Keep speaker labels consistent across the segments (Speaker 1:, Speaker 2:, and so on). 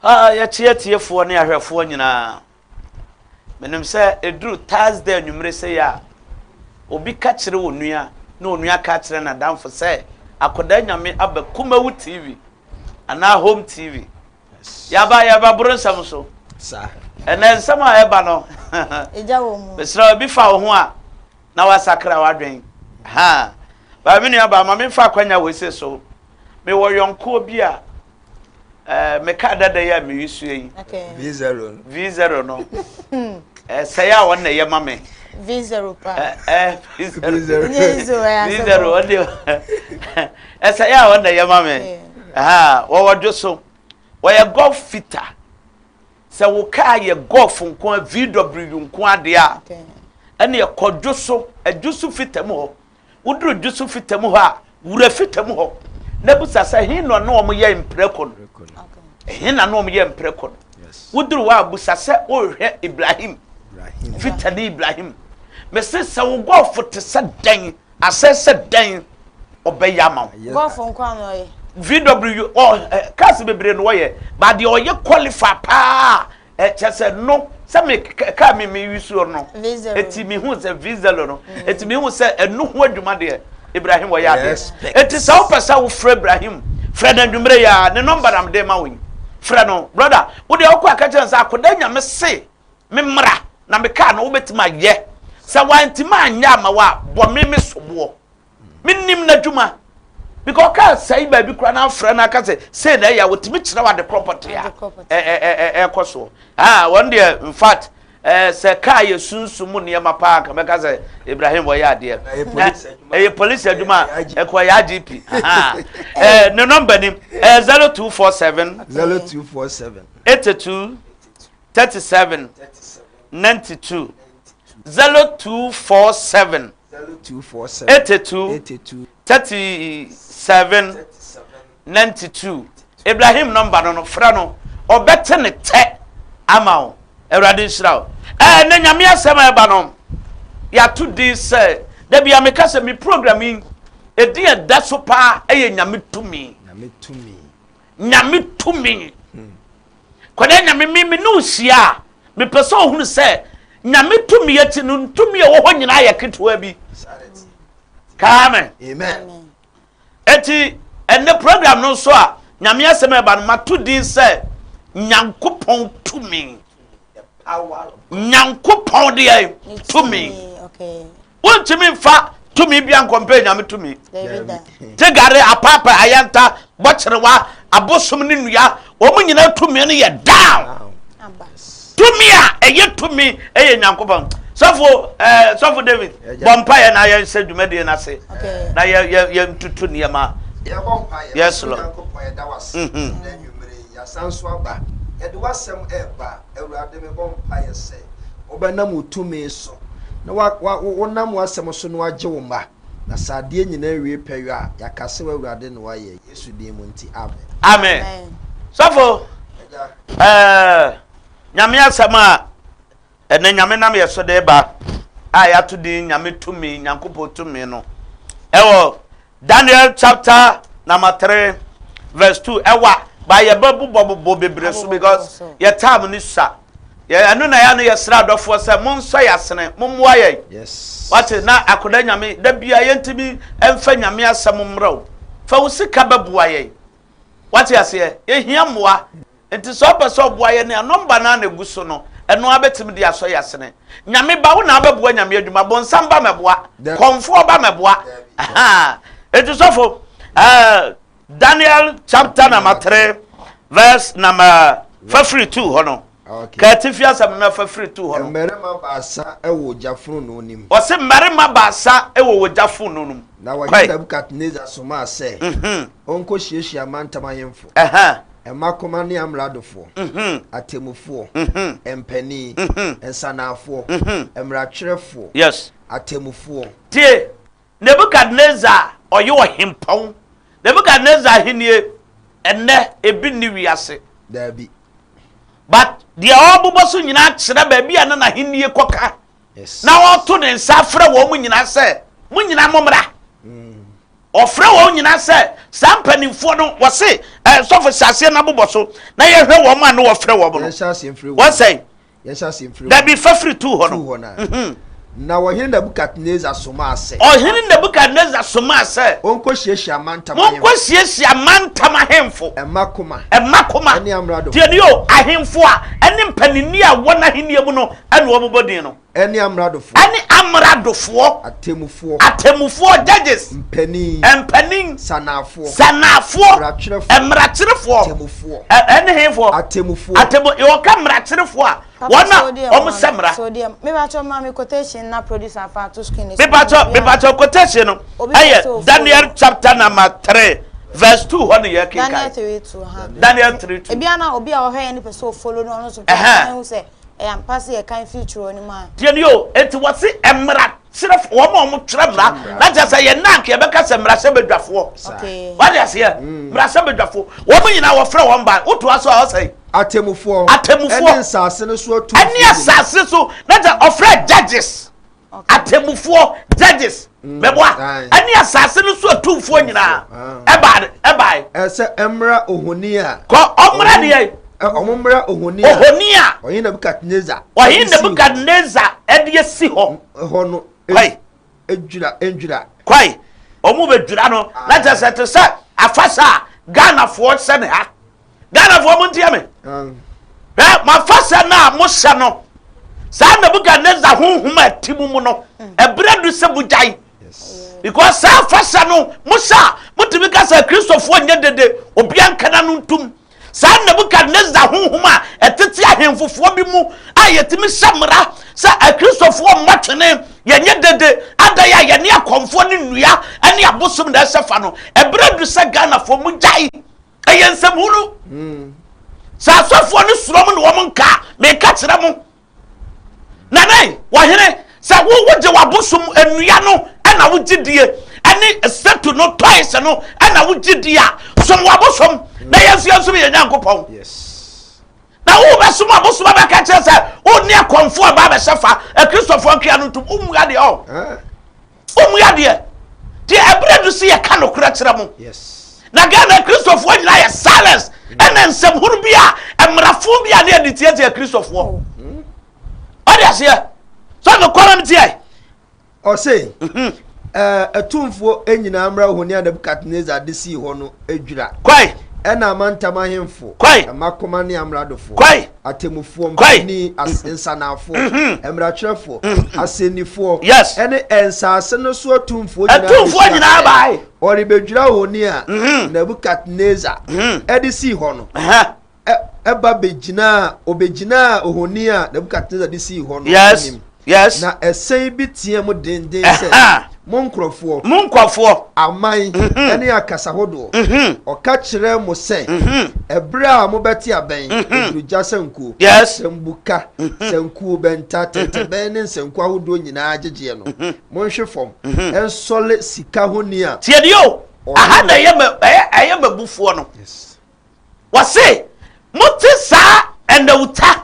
Speaker 1: Ah, yɛkye atiefoɔ ne ahwɛfoɔ nyinaa. Menim sɛ ɛduru Thursday anwummere sei a, obi ka kyerɛ onua na onua ka kyerɛ n'adamfo sɛ akwadaa nyame aba Kumawu TV anaa Home TV. Yɛaba yɛbɛboro nsɛm so. Ɛnɛ nsɛm a ɛba no, mesrɛ ebi fa wo ho a na wasakra w'adwen. Ha, baa me nua baa ma memfa akwanya wei se so. Mewɔ yɔnkoɔ bi a Eh, me car dada yi a meyi so yi.
Speaker 2: V0 no.
Speaker 1: V0 no. Eh, sɛe a wɔn na ɛyɛ ma me.
Speaker 3: V0 pa.
Speaker 1: Eh, eh, V0. V0 wɔn de. Ɛsɛe a wɔn na ɛyɛ ma me. Ha, wɔwɔ dwo so. Wɔyɛ golf fitter. Sɛ wo car yɛ golf nko a VW nko adeɛ a. Ɛne ɛkɔ dwo so, ɛdwo so fitter mu hɔ. Woduru Dwoso Fita mu hɔ a, wura Fita mu hɔ na bisa sɛ, He na ɔne wɔn yɛ mprako no? He na ne wɔn yɛ mprako no? Woduru hɔ a, bisa sɛ worehwɛ Ibrahim, Fitani Ibrahim. Mese sɛ wo gɔɔfo te sɛ dɛn, asɛe sɛ dɛn, ɔbɛyɛ ama wo.
Speaker 3: Gɔɔfo nko ara na ɔyɛ?
Speaker 1: VW, ɔ, cars bebree na ɔyɛ, but deɛ ɔyɛ qualify paa Kyerɛ sɛ no sɛ me kaa mi mi yusuo no eti mi hu sɛ vizelo no mm. eti mi hu sɛ ɛnu ho adwuma deɛ Ibrahim wɔyɛ adeɛ eti sɛ wopɛ sɛ wofrɛ Ibrahim frɛ no anwummerɛ yi a ne nɔmba na mede ma wo yi frɛ no broda wo deɛ wokɔ aka kyerɛ no sɛ akoda nyame se me mmra na me kaa no wobɛtumi ayɛ sɛ wantumi anyɛ ama wo a bɔ me me soboɔ Menim n'adwuma. Because ɔka sɛe baabi koraa na afrɛ no aka sɛ sei na ɛyɛ a wɔtumi kyerɛ wo ade korɔ pɔtee a ɛkɔ soɔ. Ah, wɔn deɛ in fact sɛ kaa yɛ sunsum mu nneɛma paa nka mɛka sɛ Ibrahim wɔyɛ adeɛ. Ɛyɛ polisi adwuma ɛkɔ yɛ IGP. Ne nɔmba nim 0247
Speaker 2: 0247
Speaker 1: 82 37 92 0247 82 37 92 Ibrahim nɔmba no no frɛ no ɔbɛte ne tɛ ama wo awurade nhyira wo ɛɛ ne nyame asɛm a ɛba no yɛato din sɛ da bia meka sɛ me program yi ɛdin ɛda so paa ɛyɛ nyame tumi nyame tumi Kɔdɛ Nyame me me ne wo hyia a, mepɛ sɛ ohunu sɛ Nyame tumi akyi no ntumi a ɛwɔ hɔ nyinaa yɛ ketewa bi. Kaa amen.
Speaker 2: Amen.
Speaker 1: Eti ɛnɛ program no nso a Nyame asɛm a ɛba no mato din sɛ Nyankopɔn tumi. Nyankopɔn deɛ tumi. Wontumi mfa tumi bia nkɔmpɛ Nyame tumi. Tegare, apaapa, ayanta, bɔkyerewa, abosom ne nnua, wɔn nyinaa tumi no yɛ down. Tumi a ɛyɛ tumi ɛyɛ Nyankopɔn. Sɔfo ɛɛ eh, sɔfo David bɔ mpa yɛ na yɛn hyɛ dwumadie no ase na yɛ yɛ yɛ ntutu nneɛma.
Speaker 2: Yɛbɔ mpa yɛ.
Speaker 1: Yes Lord.
Speaker 2: Nyankopɔn yɛda wase. Mhm. Na nwumere yasan so aba. Yɛde wasɛm ɛɛba. Awurade mebɔ mpa yɛ sɛ wobɛnam wo tumi so na wa wa wonam w'asɛm so na wagye wo mma, na sɛ adeɛ nyinaa wie pɛyɔ a, yɛaka sɛ w'Awurade na wayɛ, Yesu din mu nti, amen.
Speaker 1: Amen. Sɔfo, ɛɛ Nyame asɛm a ɛnɛ Nyame nam yɛ so de ba a yɛato din Nyame tumi, Nyankopɔn tumi no, ɛwɔ Daniel chapter number 3 verse 2 ɛwa ba yɛbɛbobɔbobɔ bebree so because yɛ time no sua. Ɛno na yɛ no yɛsrɛ adɔfoɔ sɛ monsɔ yɛ asene, mommoa yɛn.
Speaker 2: Yes.
Speaker 1: Wate na akoda Nyame da bia yɛntumi mfa Nyame asɛm mmerɛ wo. Fa wo sika bɛboa yɛn. Wate aseɛ? Yɛhia mmoa. Nti sɛ ɔpɛ sɛ ɔboa yɛn a, nɔmba no ara na ɛgu so no, ɛno ara bɛtumi de asɔ yɛn asene. Nyame ba, wo na abɛboa Nyame adwuma, bonsam ba mɛboa, kɔmfoɔ ba mɛboa. Nti sɔfo, eh, Daniel chapter number 3 verse number fafiri 2 hɔ no.
Speaker 2: Okay.
Speaker 1: Ka atifi asɛm no fafiri 2 hɔ no.
Speaker 2: Mmarima baasa wɔ ogya fononoo no mu.
Speaker 1: Ɔse mmarima baasa wɔ ogya fononoo no mu.
Speaker 2: Na wɔde Nebukadnesar somaa sɛ ɔnkɔhyiahyia amantam ahemfo. Mmakoma ne amradofoɔ, atemmufoɔ, mpanin, nsanaafoɔ, mmaratwerɛfoɔ, atemmufoɔ.
Speaker 1: Tie! Nebukadnesar a ɔyɛ ɔhempɔn, Nebukadnesar ahennie, ɛnnɛ ebi nni wiase.
Speaker 2: Daabi.
Speaker 1: But deɛ ɔrebobɔ so nyinaa kyerɛ baabi a na n'ahennie kɔka.
Speaker 2: Yes.
Speaker 1: Na ɔreto ne nsa afrɛ wɔn nyinaa sɛ, mo nyinaa mommra. Ɔfrɛ wɔn nyinaa sɛ saa mpanimfoɔ no, wɔse, eh, sɔfo hyɛ aseɛ na bobɔ so na yɛhwɛ wɔn a ne wɔfrɛ wɔn no.
Speaker 2: Yɛnhyɛ aseɛ mfiri wɔn.
Speaker 1: Wɔsɛn.
Speaker 2: Yɛnhyɛ aseɛ mfiri wɔn.
Speaker 1: Dabi, fa firi tuu hɔ no.
Speaker 2: Tuu hɔ no. Mhm. Na ɔhene Nebukadnezar somaa sɛ.
Speaker 1: Ɔhene Nebukadnezar somaa sɛ.
Speaker 2: Wɔnkɔhyiahyia amantam ahemfo.
Speaker 1: Monkɔhyiahyia amantam ahemfo.
Speaker 2: Mma koma.
Speaker 1: Mma koma.
Speaker 2: Ɛne amradofoɔ.
Speaker 1: Tie nie o, ahemfo a ɛne mpaninnie a wɔn ahennie mu no ɛna wɔbobɔ din no.
Speaker 2: Ɛne amradofoɔ.
Speaker 1: Ɛne amradofoɔ.
Speaker 2: Atemmufoɔ.
Speaker 1: Atemmufoɔ, judges.
Speaker 2: Mpanin.
Speaker 1: Mpanin.
Speaker 2: Sanaafoɔ.
Speaker 1: Sanaafoɔ.
Speaker 2: Mmarakyerɛfoɔ.
Speaker 1: Mmarakyerɛfoɔ.
Speaker 2: Atemmufoɔ.
Speaker 1: Ɛne hefoɔ?
Speaker 2: Atemmufoɔ.
Speaker 1: Atemmu, wɔka mmarakyerɛfoɔ a, wɔn a wɔn sɛ mmara.
Speaker 3: So deɛ, mepakyɛ ma me quotation na producer fa ato screen so.
Speaker 1: Mepakyɛ, mepakyɛ quotation no ɛyɛ Daniel chapter number 3 verse 2 hɔ ne yɛ kenkan.
Speaker 3: Daniel 3 2 ha.
Speaker 1: Daniel 3 2.
Speaker 3: Ebi ana obi a ɔhwɛ yɛn ne pɛ sɛ ɔfollow no ɔno nso pɛ sɛ ɔhu sɛ Ɛyɛ ampa sɛ yɛkan firi twerɛ no mu a.
Speaker 1: Tie nie o, enti wɔse mmara kyerɛfoɔ, wɔn a wɔtwerɛ mmara, na kyerɛ sɛ yɛn nna anka yɛbɛka sɛ mmarahyɛbadwafoɔ. Wate aseɛ? Mmarahyɛbadwafoɔ, wɔn nyinaa wɔfrɛ wɔn ba, wotoa so a ɔsɛe.
Speaker 2: Atemmufoɔ.
Speaker 1: Atemmufoɔ.
Speaker 2: Ɛne nsase no so atumfoɔ
Speaker 1: Ɛne asase so, na kyerɛ ɔfrɛ judges. Atemmufoɔ, judges, mɛboa, ɛne asase no so atumfoɔ nyinaa ɛbaa ɛbae.
Speaker 2: Ɛsɛ ɛmmra ohoni a.
Speaker 1: Kɔ ɔmmra deɛ.
Speaker 2: Ɔmo mmra ohoni a.
Speaker 1: Ohoni a.
Speaker 2: Ɔhene Nebukadnezar.
Speaker 1: Ɔhene Nebukadnezar ɛde asi hɔ.
Speaker 2: Hɔ no.
Speaker 1: Kɔe.
Speaker 2: Edwira endwira.
Speaker 1: Kɔe. Ɔmo bɛ dwira no. Na kyerɛ sɛ te sɛ afahyɛ a Ghanafoɔ hyɛ ne ha. Ghanafoɔ mo ntia me. Hwɛ mo afahyɛ no a mohyɛ no saa Nebukadnezar honhom a ɛte mo mu no ɛberɛ du sɛ mogyae because saa afahyɛ no mohyɛ a motumi ka sɛ Kristofoɔ nyɛ dede obia nka n'ano ntom saa Nebukadnezar honhom a ɛtete ahemfofoɔ bi mu a yɛtumi hyɛ mmara sɛ Akristofoɔ mmɔ twene yɛnyɛ dede adan a yɛne akɔmfoɔ ne nnua ne abosom na ɛhyɛ fa no ɛberɛ du sɛ Ghanafoɔ mogyae Ɛyɛ nsɛmhunu. Sɛ asɔfoɔ no suro mo ne wɔn nka a, meka kyerɛ mo. Nana, wɔhene, sɛ wo wogye w'abosom nnua no ɛna wogye die ɛne statue no toys no ɛna wogye die a, som w'abosom na yɛn nso yɛnsom yɛn Nyankopɔn. Na wobɛsom abosom abɛka kyerɛ sɛ wonni akɔmfoɔ a ba abɛhyɛ fa akristofoɔ nkea no ntom wommua deɛ ɔ. Wɔn adeɛ deɛ ɛberɛ du sɛ yɛka nokorɛ kyerɛ mo. Na Ghana Kristofoɔ nyinaa yɛ silence ɛna nsɛm hunu bi a mmarafo bi a ne yɛde tiatia Kristofoɔ. Ɔde aseɛ sɛ nokorɛ no teɛ.
Speaker 2: Ɔse atumfoɔ nyinaa mmra ohoni a Nebukadnesar de sii hɔ no dwira.
Speaker 1: Kwae.
Speaker 2: Ɛna amantam ahemfo,
Speaker 1: Kwae.
Speaker 2: mmakoma ne amradofoɔ,
Speaker 1: Kwae.
Speaker 2: atemmufoɔ,
Speaker 1: Kwae.
Speaker 2: mpanin, as, nsanaafoɔ, mmarakyerɛfoɔ, asɛnnifoɔ,
Speaker 1: Yes.
Speaker 2: ɛne nsaase no so atumfoɔ nyinaa
Speaker 1: Atumfoɔ
Speaker 2: bɛhyia
Speaker 1: nyinaa
Speaker 2: sɛ
Speaker 1: bae.
Speaker 2: wɔrebɛdwira ohoni a Nebukadnesar de sii hɔ no.
Speaker 1: Ɛhɛ.
Speaker 2: Ɛ, ɛba bɛgyinaa, ɔbɛgyinaa ohoni a Nebukadnesar de sii hɔ no
Speaker 1: Yes.
Speaker 2: anim.
Speaker 1: Yes.
Speaker 2: Na ɛsɛn bi teɛɛ mu denden sɛ,
Speaker 1: Ɛha.
Speaker 2: Mo nkurɔfoɔ,
Speaker 1: Mo nkurɔfoɔ.
Speaker 2: aman ne akasa hodoɔ, ɔka kyerɛ mo sɛ, ɛberɛ a mobɛte abɛn, odurugya sankuo,
Speaker 1: Yes.
Speaker 2: sambuka, sankuo, bɛnta, tɛntɛbɛn ne nsankuo ahodoɔ nyinaa gyegyeɛ no, monhwe fam nsɔle sika honi a
Speaker 1: Tie deɛ o. Aha na ɛyɛ mɛ, ɛyɛ, ɛyɛ m'abufuo no.
Speaker 2: Yes.
Speaker 1: Wɔse, mote saa nnawuta.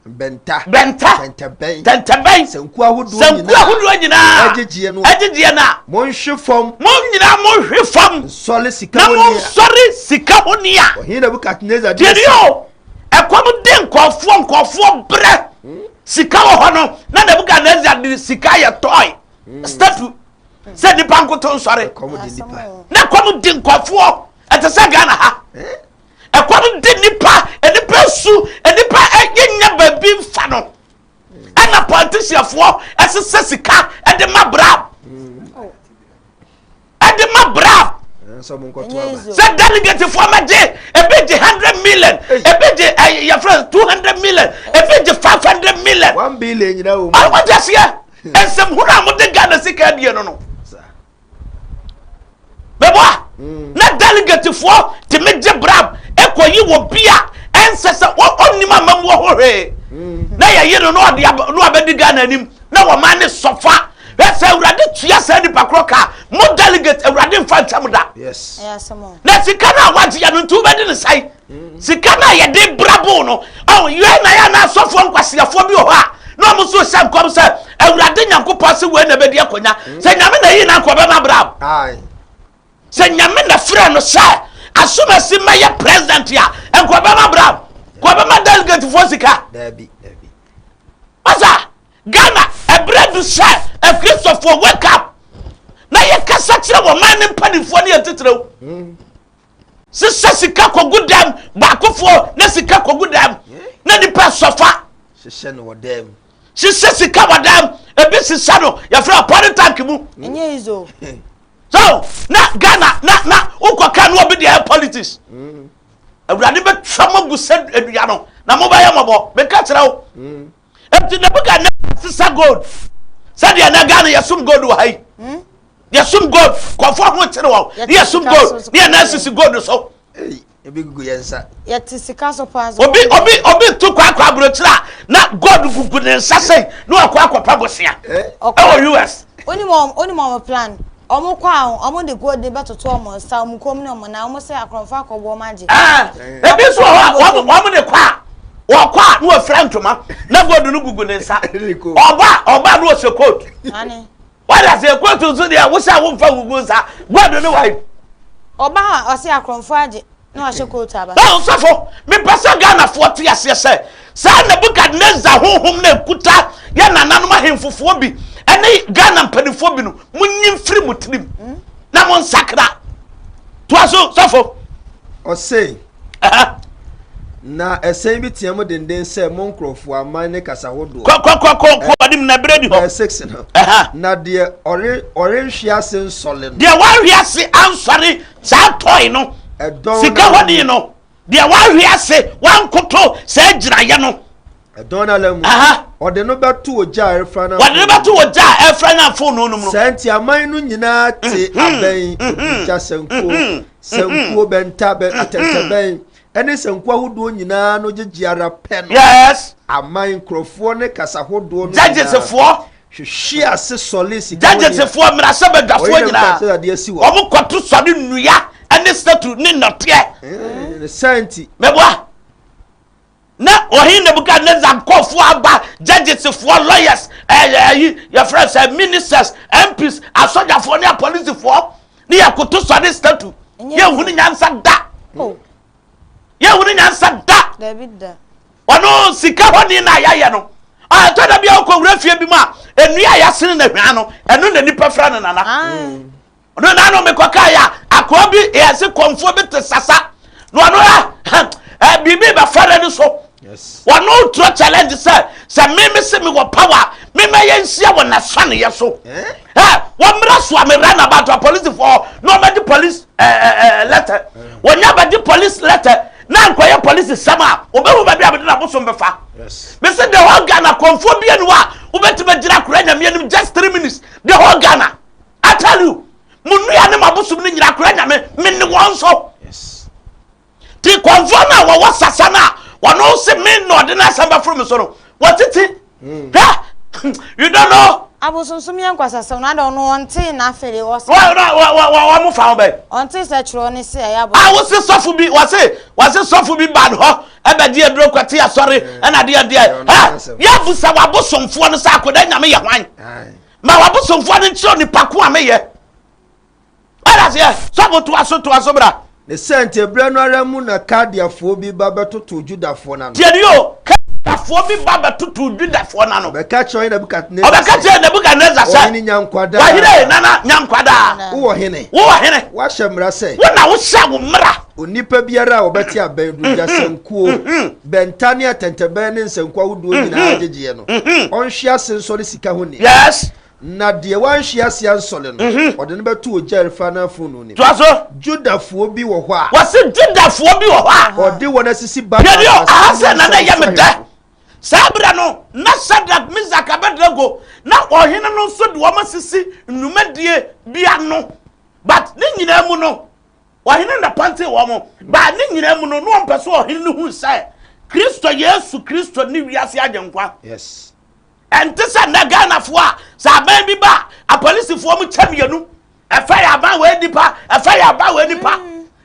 Speaker 2: Bɛnta.
Speaker 1: Bɛnta.
Speaker 2: Tɛntɛbɛn.
Speaker 1: Tɛntɛbɛn.
Speaker 2: Sankuo ahodoɔ
Speaker 1: Sankuo
Speaker 2: nyinaa.
Speaker 1: ahodoɔ nyinaa.
Speaker 2: Ɛgyegyeɛ no.
Speaker 1: Ɛgyegyeɛ no a.
Speaker 2: Monhwe fam.
Speaker 1: Mo nyinaa monhwe fam.
Speaker 2: Nsɔre sika
Speaker 1: Na
Speaker 2: honi a.
Speaker 1: monsɔre sika honi a.
Speaker 2: Ɔhene Nebukadnesar de
Speaker 1: Deɛ ni
Speaker 2: asi.
Speaker 1: o, ɛkɔm de nkɔfoɔ nkɔfoɔ brɛ. Sika wɔ hɔ no, na Nebukadnesar de sika yɛ toy, statue, sɛ nipa nkoto nsɔre.
Speaker 2: Ɛkɔm de nipa.
Speaker 1: Na ɛkɔm de nkɔfoɔ, ɛte sɛ Ghana ha. Ɛkɔm de nipa, nipa su, nipa yɛnya baabi nfa no. Ɛna politicianfoɔ ɛsesɛ sika ɛde ma brab. Ɛde ma brab. Sɛ delegatefoɔ mɛgye, ebi gye 100 million, ebi gye yɛfrɛ 200 million, ebi gye 500 million.
Speaker 2: 1 billion nyinaa wɔ mu.
Speaker 1: Ɔwɔ gye aseɛ. Nsɛm hunu a mode Ghana sika adie no. Bɛboa na delegatefoɔ tumi gye brab ɛkɔyi wɔ bi a ɛnsɛ sɛ ɔnnim amammuo ho hwee na yɛyi no na ɔde na wabɛdi Ghana anim na wɔma ne sɔfa. Hwɛ sɛ Awurade tua saa nipa korɔ ka mo delegate, Awurade mfa nkyɛm da. Na sika no a wagye yɛ no nti wobɛdi ne sɛe. Sika no a yɛde brabo no ɔn yɛn na yɛn na asɔfoɔ nkwasiafoɔ bi wɔ hɔ a na wɔn nso hyɛ nkɔm sɛ Awurade Nyankopɔn se wei na ɛbɛdi akonnwa. Sɛ Nyame na yi na nkɔ bɛma brab. Sɛ Nyame na frɛ no sɛ asomasi mɛyɛ president a, nka ɔbɛma bra, nka ɔbɛma delegate foɔ sika.
Speaker 2: Daabi, daabi.
Speaker 1: Masa, Ghana, ɛberɛ du sɛ akristofoɔ wake up na yɛkasa kyerɛ wɔ man ne mpanimfoɔ ne yɛn titiriw. Sesa sika kɔgu dɛm, baakofoɔ na sika kɔgu dɛm, na nipa sɔfa.
Speaker 2: Hyehyɛ no wɔ dɛm.
Speaker 1: Sesa sika wɔ dɛm, ebi sesa no yɛfrɛ pɔre tank mu.
Speaker 3: Ɛnyɛ easy o.
Speaker 1: So na Ghana na na wokɔ kan no obi deɛ ɛyɛ politics.
Speaker 2: Mm.
Speaker 1: Awurade bɛtwa mo agu sɛ adua no na mobɛyɛ mmɔbɔ. Meka kyerɛ wo.
Speaker 2: Mm.
Speaker 1: Enti Nebukadnezar sesa gold. Sɛdeɛ na Ghana yɛsom gold wɔ ha yi.
Speaker 3: Mm.
Speaker 1: Yɛsom gold. Kɔfoɔ ho kyere wɔn. Ne yɛsom gold. Ne yɛn nan sisi gold so.
Speaker 2: Ebi gugu yɛn nsa.
Speaker 3: Yɛte sika so paa nso.
Speaker 1: Obi obi obi tu kwan kɔ aburokyire a na gold gugu ne nsa sɛn na wakɔ akɔpɛ bosea ɛwɔ US.
Speaker 3: Onim wɔn onim wɔn plan. Wɔn kɔ a wɔn de gold ne bɛtoto wɔn nsa wɔn kɔn mu ne wɔn nan wɔn sɛ akorɔmfo akɔbɔ wɔn agye.
Speaker 1: Ɛɛ ebi nso wɔ hɔ a wɔn wɔn de kɔ a wɔkɔ a na wɔfira ntoma na gold no gugu ne nsa ɔba ɔba na wɔhyɛ coat. Wada sɛ coat nso deɛ wohyɛ a womfa ngugu nsa gold no wae.
Speaker 3: Ɔba a ɔse akorɔmfoɔ agye na wahyɛ coat aba.
Speaker 1: Na ɔsɔfo, mepɛ sɛ Ghanafoɔ te aseɛ sɛ saa Nebuchadnezzar honhom no a ɛkuta yɛn nananom ahemfofoɔ bi ne Ghana mpanimfoɔ bi no, monyi mfiri mo tirim na monsakra. Toa so, sɔfo.
Speaker 2: Ɔse, Na ɛsɛn bi teɛ mu denden sɛ, Mo nkurɔfoɔ, aman ne kasa hodoɔ.
Speaker 1: Kɔ, kɔ, kɔ, kɔ, kɔ anim na berɛ ni hɔ.
Speaker 2: Verse 6 no. Na deɛ ɔre, ɔrenhwe ase nsɔle no.
Speaker 1: Deɛ wanhwe ase ansɔre saa tɔe no.
Speaker 2: Ɛdɔn
Speaker 1: Sika hɔni no. Deɛ wanhwe ase wankoto saa gyinaeɛ no.
Speaker 2: Ɛdɔn no ara mu. Ɔde no bɛto ogya a ɛrefra no
Speaker 1: Wɔde no bɛto ogya a ɛrefra no afonoo no mu.
Speaker 2: Saa nti aman no nyinaa te abɛn, ogya sankuo, sankuo, bɛnta, bɛ, atɛntɛbɛn, ɛne sankuo ahodoɔ nyinaa no gyegye ara pɛ no.
Speaker 1: Yes.
Speaker 2: Aman, nkurɔfoɔ ne kasa hodoɔ no nyinaa.
Speaker 1: Judgesfoɔ.
Speaker 2: Hwehwe ase sɔle sika hɔ
Speaker 1: Judgesfoɔ, mmarahyɛbadwafoɔ nyinaa. Wɔn kɔto sɔre nnua ne statue ne nnɔteɛ.
Speaker 2: Ne saa nti.
Speaker 1: Mɛboa. Na ɔhene Nebukadnesar nkurɔfoɔ aba, judgesfoɔ, lawyers, ɛɛ ɛyi yɛfrɛ sɛ ministers, MPs, asogyafoɔ ne apolisifoɔ ne yɛkoto sɔre statue. Yɛnhunu nyansa da.
Speaker 3: Oh.
Speaker 1: Yɛnhunu nyansa da. Ɔno sika hɔni no a yɛayɛ no. Ɛtɔ da bi a wokɔwura fie bi mu a, nnua a yɛasene na hwaa no, ɛno na nipa frɛ no nana.
Speaker 3: Ah.
Speaker 1: Ɔno na ano mekɔkaa yɛ a akoa bi yɛse kɔmfoɔ bi te sasa na ɔno ɛ ɛ biribi bɛfɛrɛ no so ɔno turo challenge sɛ sɛ me me se mewɔ power me ma yɛnhyia wɔ n'asɔneyɛ so ɛ wɔmmra so a me run about apolisifoɔ na wɔbɛgye police ɛ ɛ letter wɔnya bɛgye police letter na nkɔyɛ police sɛm a wɔbɛhu baabi a mede n'abosom bɛfa mese the whole Ghana kɔmfoɔ bi anu a wobɛtumi agyina akora nyame anim just 3 minutes, the whole Ghana. I tell you, mo nnua ne mo abosom no nyina kora nyame me ne wɔn so. Ti kɔnfoɔ no a wɔwɔ sasa no a wɔno se me na ɔde n'asɛm bɛforo me so no wɔtete. Hwɛ, you don't know.
Speaker 3: Abosonsom yɛ nkwasasɛm na adɛ ɔno ɔnte na afei de ɔsɛ.
Speaker 1: Wɔ wɔ wɔ wɔ wɔn fa ho bɛn.
Speaker 3: Ɔnte sɛ twerɛ ne se ɛyɛ
Speaker 1: abosom. A wose sɔfo bi wɔse wɔse sɔfo bi ba hɔ ɛbɛgye aduro kɔte asɔre ɛna adeɛ adeɛ ɛ yɛbusa wɔ abosomfoɔ no sɛ akɔda nyame yɛ hwan. Ma w'abosomfoɔ no nkyerɛ onipa ko a meyɛ. Wate aseɛ? Sɔfo toa so, toa so bra.
Speaker 2: Ne saa nti, ɛberɛ no ara mu na Kaldeafoɔ bi ba bɛtotoo Yudafoɔ no ano.
Speaker 1: Tie nie o, Kaldeafoɔ bi ba bɛtotoo Yudafoɔ no ano.
Speaker 2: Ɔbɛka kyerɛɛ ɔhene Nebukadnesar
Speaker 1: sɛ. Ɔbɛka kyerɛɛ Nebukadnesar sɛ.
Speaker 2: Ɔhene nya nkwa daa.
Speaker 1: Wahene nana nya nkwa daa.
Speaker 2: Wowɔ hene.
Speaker 1: Wowɔ hene.
Speaker 2: Woahyɛ mmara sɛ.
Speaker 1: Wo na wohyɛ wo mmara.
Speaker 2: Onipa biara a ɔbɛte abɛn dugya sankuo, bɛnta ne atɛntɛbɛn ne nsankuo ahodoɔ nyinaa gyegyeɛ no, ɔnhwe ase nsɔre sika honi.
Speaker 1: Yes.
Speaker 2: Na deɛ wanhwe ase ansɔre no, ɔde no bɛto ogya a ɛrefa no afononoo no mu.
Speaker 1: Toa so.
Speaker 2: Judafoɔ bi wɔ hɔ a.
Speaker 1: Wɔse Judafoɔ bi wɔ hɔ a.
Speaker 2: Ɔde wɔn asisi Babel
Speaker 1: Hwɛ deɛ aha
Speaker 2: asase
Speaker 1: sɛ
Speaker 2: mu
Speaker 1: na na ɛyɛ me
Speaker 2: nsɛm so
Speaker 1: dɛ.
Speaker 2: ahemfo.
Speaker 1: Saa berɛ no, na Sadrak, Mesak, Abednego, na ɔhene no nso de wɔn asisi nnwumadie bi ano. But ne nyinaa mu no, Ɔhene na pantee wɔn. But ne nyinaa mu no, na wɔmpɛ sɛ ɔhene no hu sɛ Kristo Yesu Kristo ne wiase agyenkwa.
Speaker 2: Yes.
Speaker 1: Ɛnte sɛ nnɛ Ghanafoɔ a sɛ aban bi ba a, apolisifoɔ mu kyɛ mmienu. Ɛfɛ yɛ aban wei nipa, ɛfɛ yɛ aban wei nipa.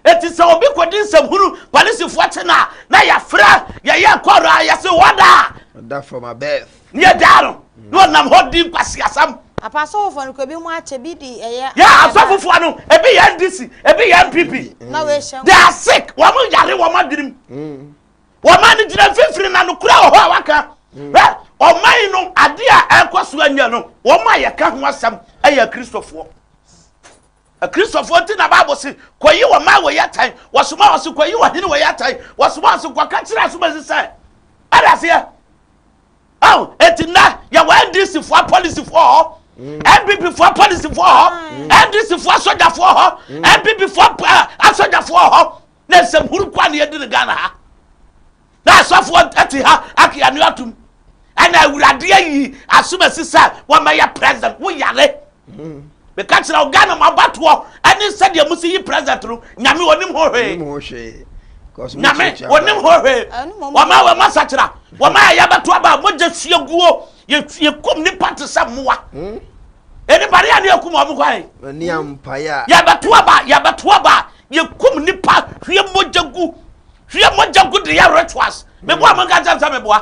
Speaker 1: Eti sɛ obi kɔdi nsɛmhunu polisifoɔ kye no a, na yɛafrɛ yɛyɛ kɔrɔ a yɛse wɔda.
Speaker 2: Order from above.
Speaker 1: Ne yɛgyaa no na ɔnam hɔ di nkwaseasɛm.
Speaker 3: Apa asɔfofoɔ no kora ebi mu akyɛ bi de ɛyɛ.
Speaker 1: Yɛ asɔfofoɔ no ebi yɛ NDC ebi yɛ NPP.
Speaker 3: Na wei hyɛ.
Speaker 1: They are sick wɔn yare wɔn adwenem. Wɔn ani gyina mfimfini na nokora wɔ hɔ a waka. Hwɛ ɔman no ade a ɛrekɔ so anyɛ no wɔn a yɛka ho asɛm ɛyɛ Kristofoɔ. Akristofoɔ nti na Bible se kɔyi wɔ maa wɔ yɛ atan wɔsoma wɔ se kɔyi wɔ hene wɔ yɛ atan wɔsoma wɔ se kɔka kyerɛ asomasi sɛ ɛde aseɛ. Aw, eti nnɛ yɛwɔ NDC foɔ apolisifoɔ hɔ, NPP foɔ apolisifoɔ hɔ, NDC foɔ asogyafoɔ hɔ, NPP foɔ asogyafoɔ hɔ. Na nsɛm huru kwa na yɛdi no Ghana ha. Na asɔfoɔ te ha ake ano atum. Ɛna awurade ayi asomasi sɛ wɔmɛyɛ president. Wo yare. Meka kyerɛ wo Ghana mo abatoɔ ɛne sɛdeɛ mo si yi president no nyame onim ho hwee. Nyame onim ho hwee. Wɔma wɔma sakyera wɔma a yɛbɛto aba mogya sua guo yɛkum nipa te sɛ mmoa. Nipa ne yɛne yɛkum wɔn kwan. Yɛbɛto aba yɛbɛto aba yɛkum nipa hwie mogya gu hwie mogya gu de yɛ rituals. Meboa mo nka kyɛm sɛ meboa.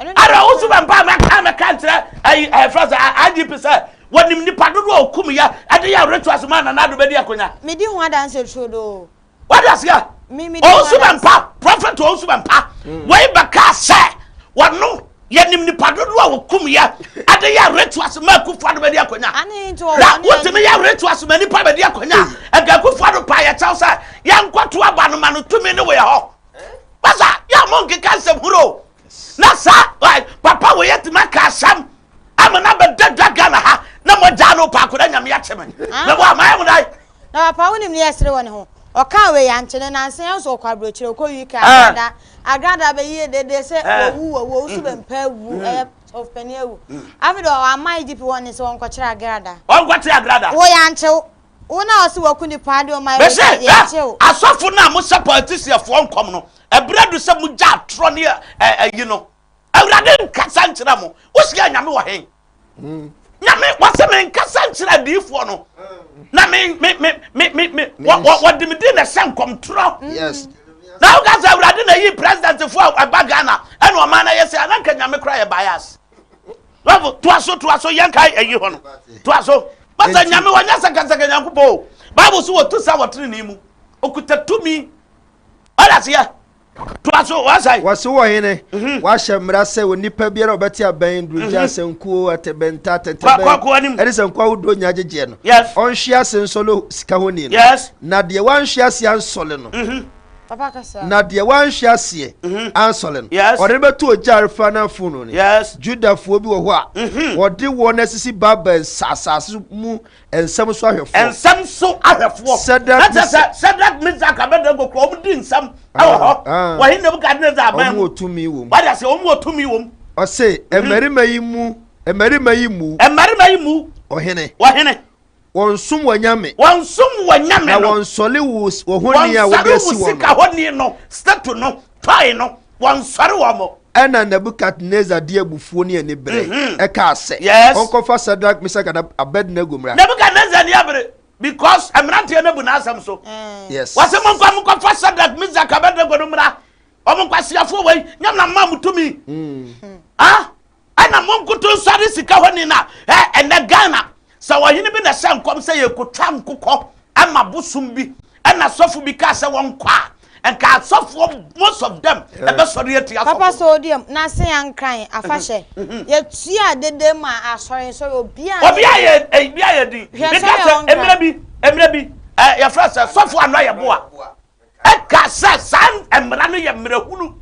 Speaker 1: Ara wo so bɛmpa mɛka mɛka nkyerɛ ayi ɛfrɛ sɛ IGP sɛ wɔnim nipa dodoɔ a ɔkum yɛ ɛde yɛ rituals ma Nana Addo bɛdi akonya.
Speaker 3: Medi ho adanse turodoo.
Speaker 1: Wade aseɛ? Ɔnso bɛmpa prophet ɔnso bɛmpa wei bɛka sɛ wɔno yɛnim nipa dodoɔ a wɔkum yɛ ɛde yɛ rituals ma Akufo Addo bɛdi akonya. Na wotumi yɛ rituals ma nipa bɛdi akonya. Nka Akufo Addo pa yɛkyɛw sɛ yɛnkɔto aba no ma no tumi ne wɔ yɛ hɔ. Basa yɛ mo nkeka nsɛm huro na saa papa wɔ yɛ tumi aka asɛm ama na bɛda dwa Ghana ha na mo gyaa no paako na nyame akye me na bɔ ama mo dai.
Speaker 3: Na papa wonim ne yɛsere wɔ ne ho ɔka wei ankye ne nansa yɛn nso ɔkɔ aburokyire ɔkɔ UK agrada agrada bɛyie dede sɛ wawu wawu ɔwusu bɛmpa awu ɛyɛ ɔfani awu afei de ɔama IGP wɔn ne sɛ wɔnkɔkyerɛ agrada
Speaker 1: wɔnkɔkyerɛ agrada
Speaker 3: wo yɛ ankyew Wo na ɔse waku nipa ade ɔma
Speaker 1: Mese,
Speaker 3: yɛ
Speaker 1: hwɛ,
Speaker 3: kyew.
Speaker 1: asɔfo no a mohyɛ politicianfoɔ nkɔm no, ɛberɛ adu sɛ mogya atorɔ ne ayi no. Awurade nkasa nkyerɛ mo. Wohyia Nyame wɔ he? Nyame, wɔse menkasa nkyerɛ adiyifoɔ no, na me, me, me, me, me, me, wɔde me din na ɛhyɛ nkɔm torɔ.
Speaker 2: Yes.
Speaker 1: Na woka sɛ Awurade na yi presidentfoɔ a ɛba Ghana, ɛna ɔman no ayɛ sɛ, ana nka Nyame koraa yɛ bias. Love, toa so, toa so, yɛnkae ayi hɔ no. Toa so. Basa nyame wɔnyɛ sakasaka Nyankopɔn o. Bible so wɔtu sa wɔ tenenee mu. Okuta tumi. Ɔda aseɛ. Toa so, wɔasae.
Speaker 2: Wɔse wɔ hene, mhm. wahyɛ mmara sɛ onipa biara a ɔbɛte abɛn durugya, mhm. sankuo, atɛbɛnta, atɛntɛbɛn, ɛne sankuo ahodoɔ nyinaa gyegyeɛ no, ɔnhwe ase nsɔle sika honi no. Na deɛ wanhwe ase ansɔle no, mhm. Na deɛ wanhwe aseɛ mhm. ansɔre no, ɔde no bɛto ogya a ɛrefa no afonoo no. Judafoɔ bi wɔ hɔ a mhm. wɔde wɔn asisi Babel asase mu nsɛm so ahwɛfoɔ.
Speaker 1: Nsɛm so ahwɛfoɔ.
Speaker 2: Sadrak
Speaker 1: Sɛ Sadrak Misak Abednego kura wɔn di nsɛm ɛwɔ hɔ. Ah, ah. Wɔhe Nebukadnezar aban
Speaker 2: mu. Wɔn wɔ tumi wɔ mu.
Speaker 1: Wɔde ase wɔn wɔ tumi wɔ mu.
Speaker 2: Ɔse mhm. mmarima yi mu mmarima yi mu.
Speaker 1: Mmarima yi mu.
Speaker 2: Ɔhene.
Speaker 1: Ɔhene.
Speaker 2: Wɔnsom w'anyame.
Speaker 1: Wɔnsom w'anyame
Speaker 2: no. Na wɔnsɔre wo wo honi a wode asi wɔn no.
Speaker 1: Wɔnsɔre wo sika honi no, statue no, toy no, wɔnsɔre wɔn.
Speaker 2: Ɛnna Nebukadnesar de abufuo ne anibere mhm. kaa sɛ, Wɔnkɔfa Sadrak, Mesak, and Abednego mmra.
Speaker 1: Nebukadnesar ani abere because mmeranteɛ no abu n'asɛm so.
Speaker 2: Yes.
Speaker 1: Wɔsɛ monkɔ monkɔfa Sadrak, Mesak, Abednego no mmra. Wɔn nkwasiafoɔ wei, nyam na mmaa mo tumi. Mm. Ah? Ɛna mo nkoto nsɔre sika hɔ ni na ɛ ɛnɛ Ghana sɛ ɔhene bi na ɛhyɛ nkɔm sɛ yɛkɔtwa nkokɔ ama bosom bi ɛna sɔfo bi kaa sɛ wɔnkɔ a nka asɔfoɔ most of them ɛbɛsɔre atia sɔfo.
Speaker 3: Papa sodium na se ankran afahyɛ yɛtua dede ma asɔre nsɔre obia
Speaker 1: obi ayɛ ebi ayɛ din
Speaker 3: Hwɛ
Speaker 1: meka
Speaker 3: sɔre a
Speaker 1: sɛ
Speaker 3: wɔnkran.
Speaker 1: mmerɛ bi mmerɛ bi ɛ yɛfrɛ sɛ sɔfo ano ayɛ boa Ɛka sɛ saa mmara no yɛ mmerɛ hunu.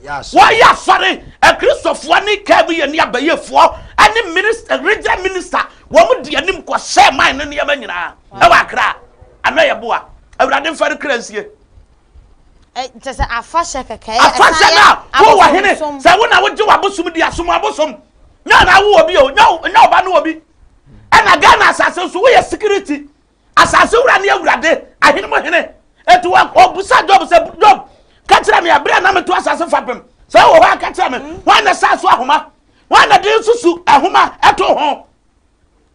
Speaker 1: Wɔyɛ asɔre, Akristofoɔ ne kaa mu yɛ ne abayiefoɔ ne minister, regional minister, wɔn di anim kɔhyɛ man no nneɛma nyinaa ɛwɔ Accra. Ano yɛ boa. Awurade mfa no kra nsie.
Speaker 3: Kyɛ sɛ afahyɛ kɛkɛ.
Speaker 1: Afahyɛ no a wowɔ hene sɛ wo na wogye w'abosom di asom abosom. Nyɛ na wowɔ bi o, nyɛ ɔba no wɔ bi. Ɛna Ghana asase nso woyɛ security. Asase wura ne Awurade, ahene mu hene. Enti ɔbusa Job sɛ, Job, ka kyerɛ me ɛberɛ a na meto asase fapem. Sɛ wowɔ hɔ a, ka kyerɛ me, mm. hwan na saa so ahoma? Hwan na de nsusu ahoma ɛto ho?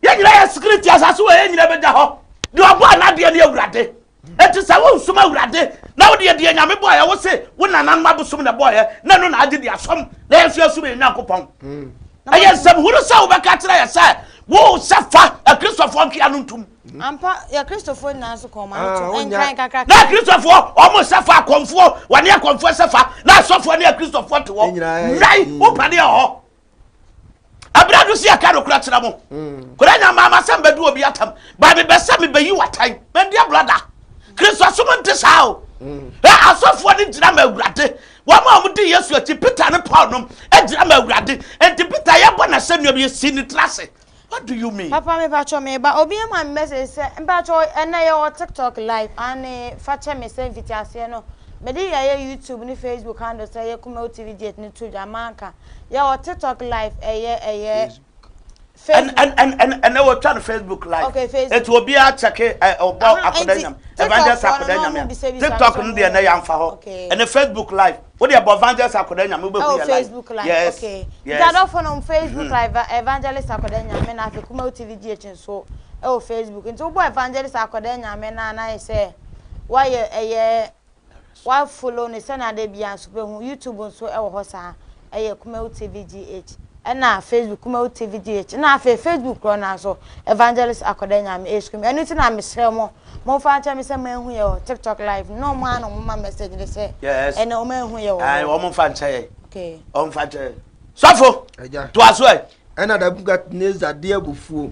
Speaker 1: Yɛn nyinaa yɛ security asase wɔ yɛn nyinaa bɛgya hɔ. Deɛ ɔbɔ anadeɛ ne Awurade. Enti sɛ wonsom Awurade na wode deɛ Nyame bɔɔyɛ wo se wo nananom abosom na bɔɔyɛ na ɛno na agye de asom na yɛn nso yɛsom yɛn Nyankopɔn. Mm. Ɛyɛ nsɛm hunu sɛ wobɛka kyerɛ yɛ sɛ Wo sɛ fa Akristofoɔ ntwea no ntom.
Speaker 3: Ampa, yɛ Kristofoɔ nyinaa nso kɔn ma no to ah, nkran kakra.
Speaker 1: Na Akristofoɔ, wɔn sɛ fa akɔmfoɔ, wɔne akɔmfoɔ sɛ fa, na asɔfoɔ ne Akristofoɔ te hɔ. Nnwan, wo mpadeɛ wɔ hɔ. Abira do si ɛka no kora kyerɛ mo. Mm. Kora nya maa masɛm bɛdu obi atam. Ba mebɛ sɛ mebɛyi watan. Mɛndi abrada. Kristo som nte saa o. Mm. Ɛ asɔfoɔ no gyina ma awurade. Wɔn a wɔdi Yesu akyi, Peter ne Paul nom, gyina ma awurade. Enti Peter yɛbɔ n'asɛnnua bi yɛsi ne tiri ase. What do you mean?
Speaker 3: Papa me pacho me ba obi ama me message sɛ mpacho ɛnɛ yɛ wɔ TikTok live ane fa kyɛ me sɛ mfiti aseɛ no mede yɛyɛ YouTube ne Facebook handle sɛ yɛ Kumawu TV GH ne to dwa manka yɛ wɔ TikTok live ɛyɛ ɛyɛ
Speaker 1: Facebook ɛnɛ wɔtwa no Facebook live
Speaker 3: okay Facebook
Speaker 1: eti obiara kyɛke ɔbɔ akɔda nyam evangelist akɔda nyam TikTok no deɛ ɛnɛ yɛnfa hɔ ɛnɛ Facebook live wo deɛ bɔ evangelist akɔda nyame wobɛhu yɛ live
Speaker 3: Facebook live yes okay yes nti adɔfo no Facebook mm-hmm. live evangelist akɔda nyame na afei Kumawu TV GH nso ɛwɔ Facebook nti wobɔ evangelist akɔda nyame na na ayɛ sɛ wayɛ ɛyɛ Wa follow no sɛnea da biara nso bɛhu. YouTube nso wɔ hɔ saa, ɛyɛ Kumawu TV GH. Ɛna Facebook Kumawu TV GH. Ɛna afei Facebook korɔ no ara nso Evangelist Akɔda Nyame Eskum. Ɛno nti na mesrɛ mo, momfa nkyɛ me sɛ moanhu yɛ wɔ TikTok live no. Na wɔn ara na wɔn ma message no sɛ
Speaker 1: Yes.
Speaker 3: ɛnɛ wɔn anhu yɛ wɔ
Speaker 1: Ae,
Speaker 3: hɔ.
Speaker 1: wɔn mfa nkyɛ yɛn.
Speaker 3: Okay.
Speaker 1: Wɔn mfa nkyɛ yɛn. Sɔfo,
Speaker 2: Agya.
Speaker 1: toa so ɛ.
Speaker 2: Ɛnna Nebukadnesar de abufuo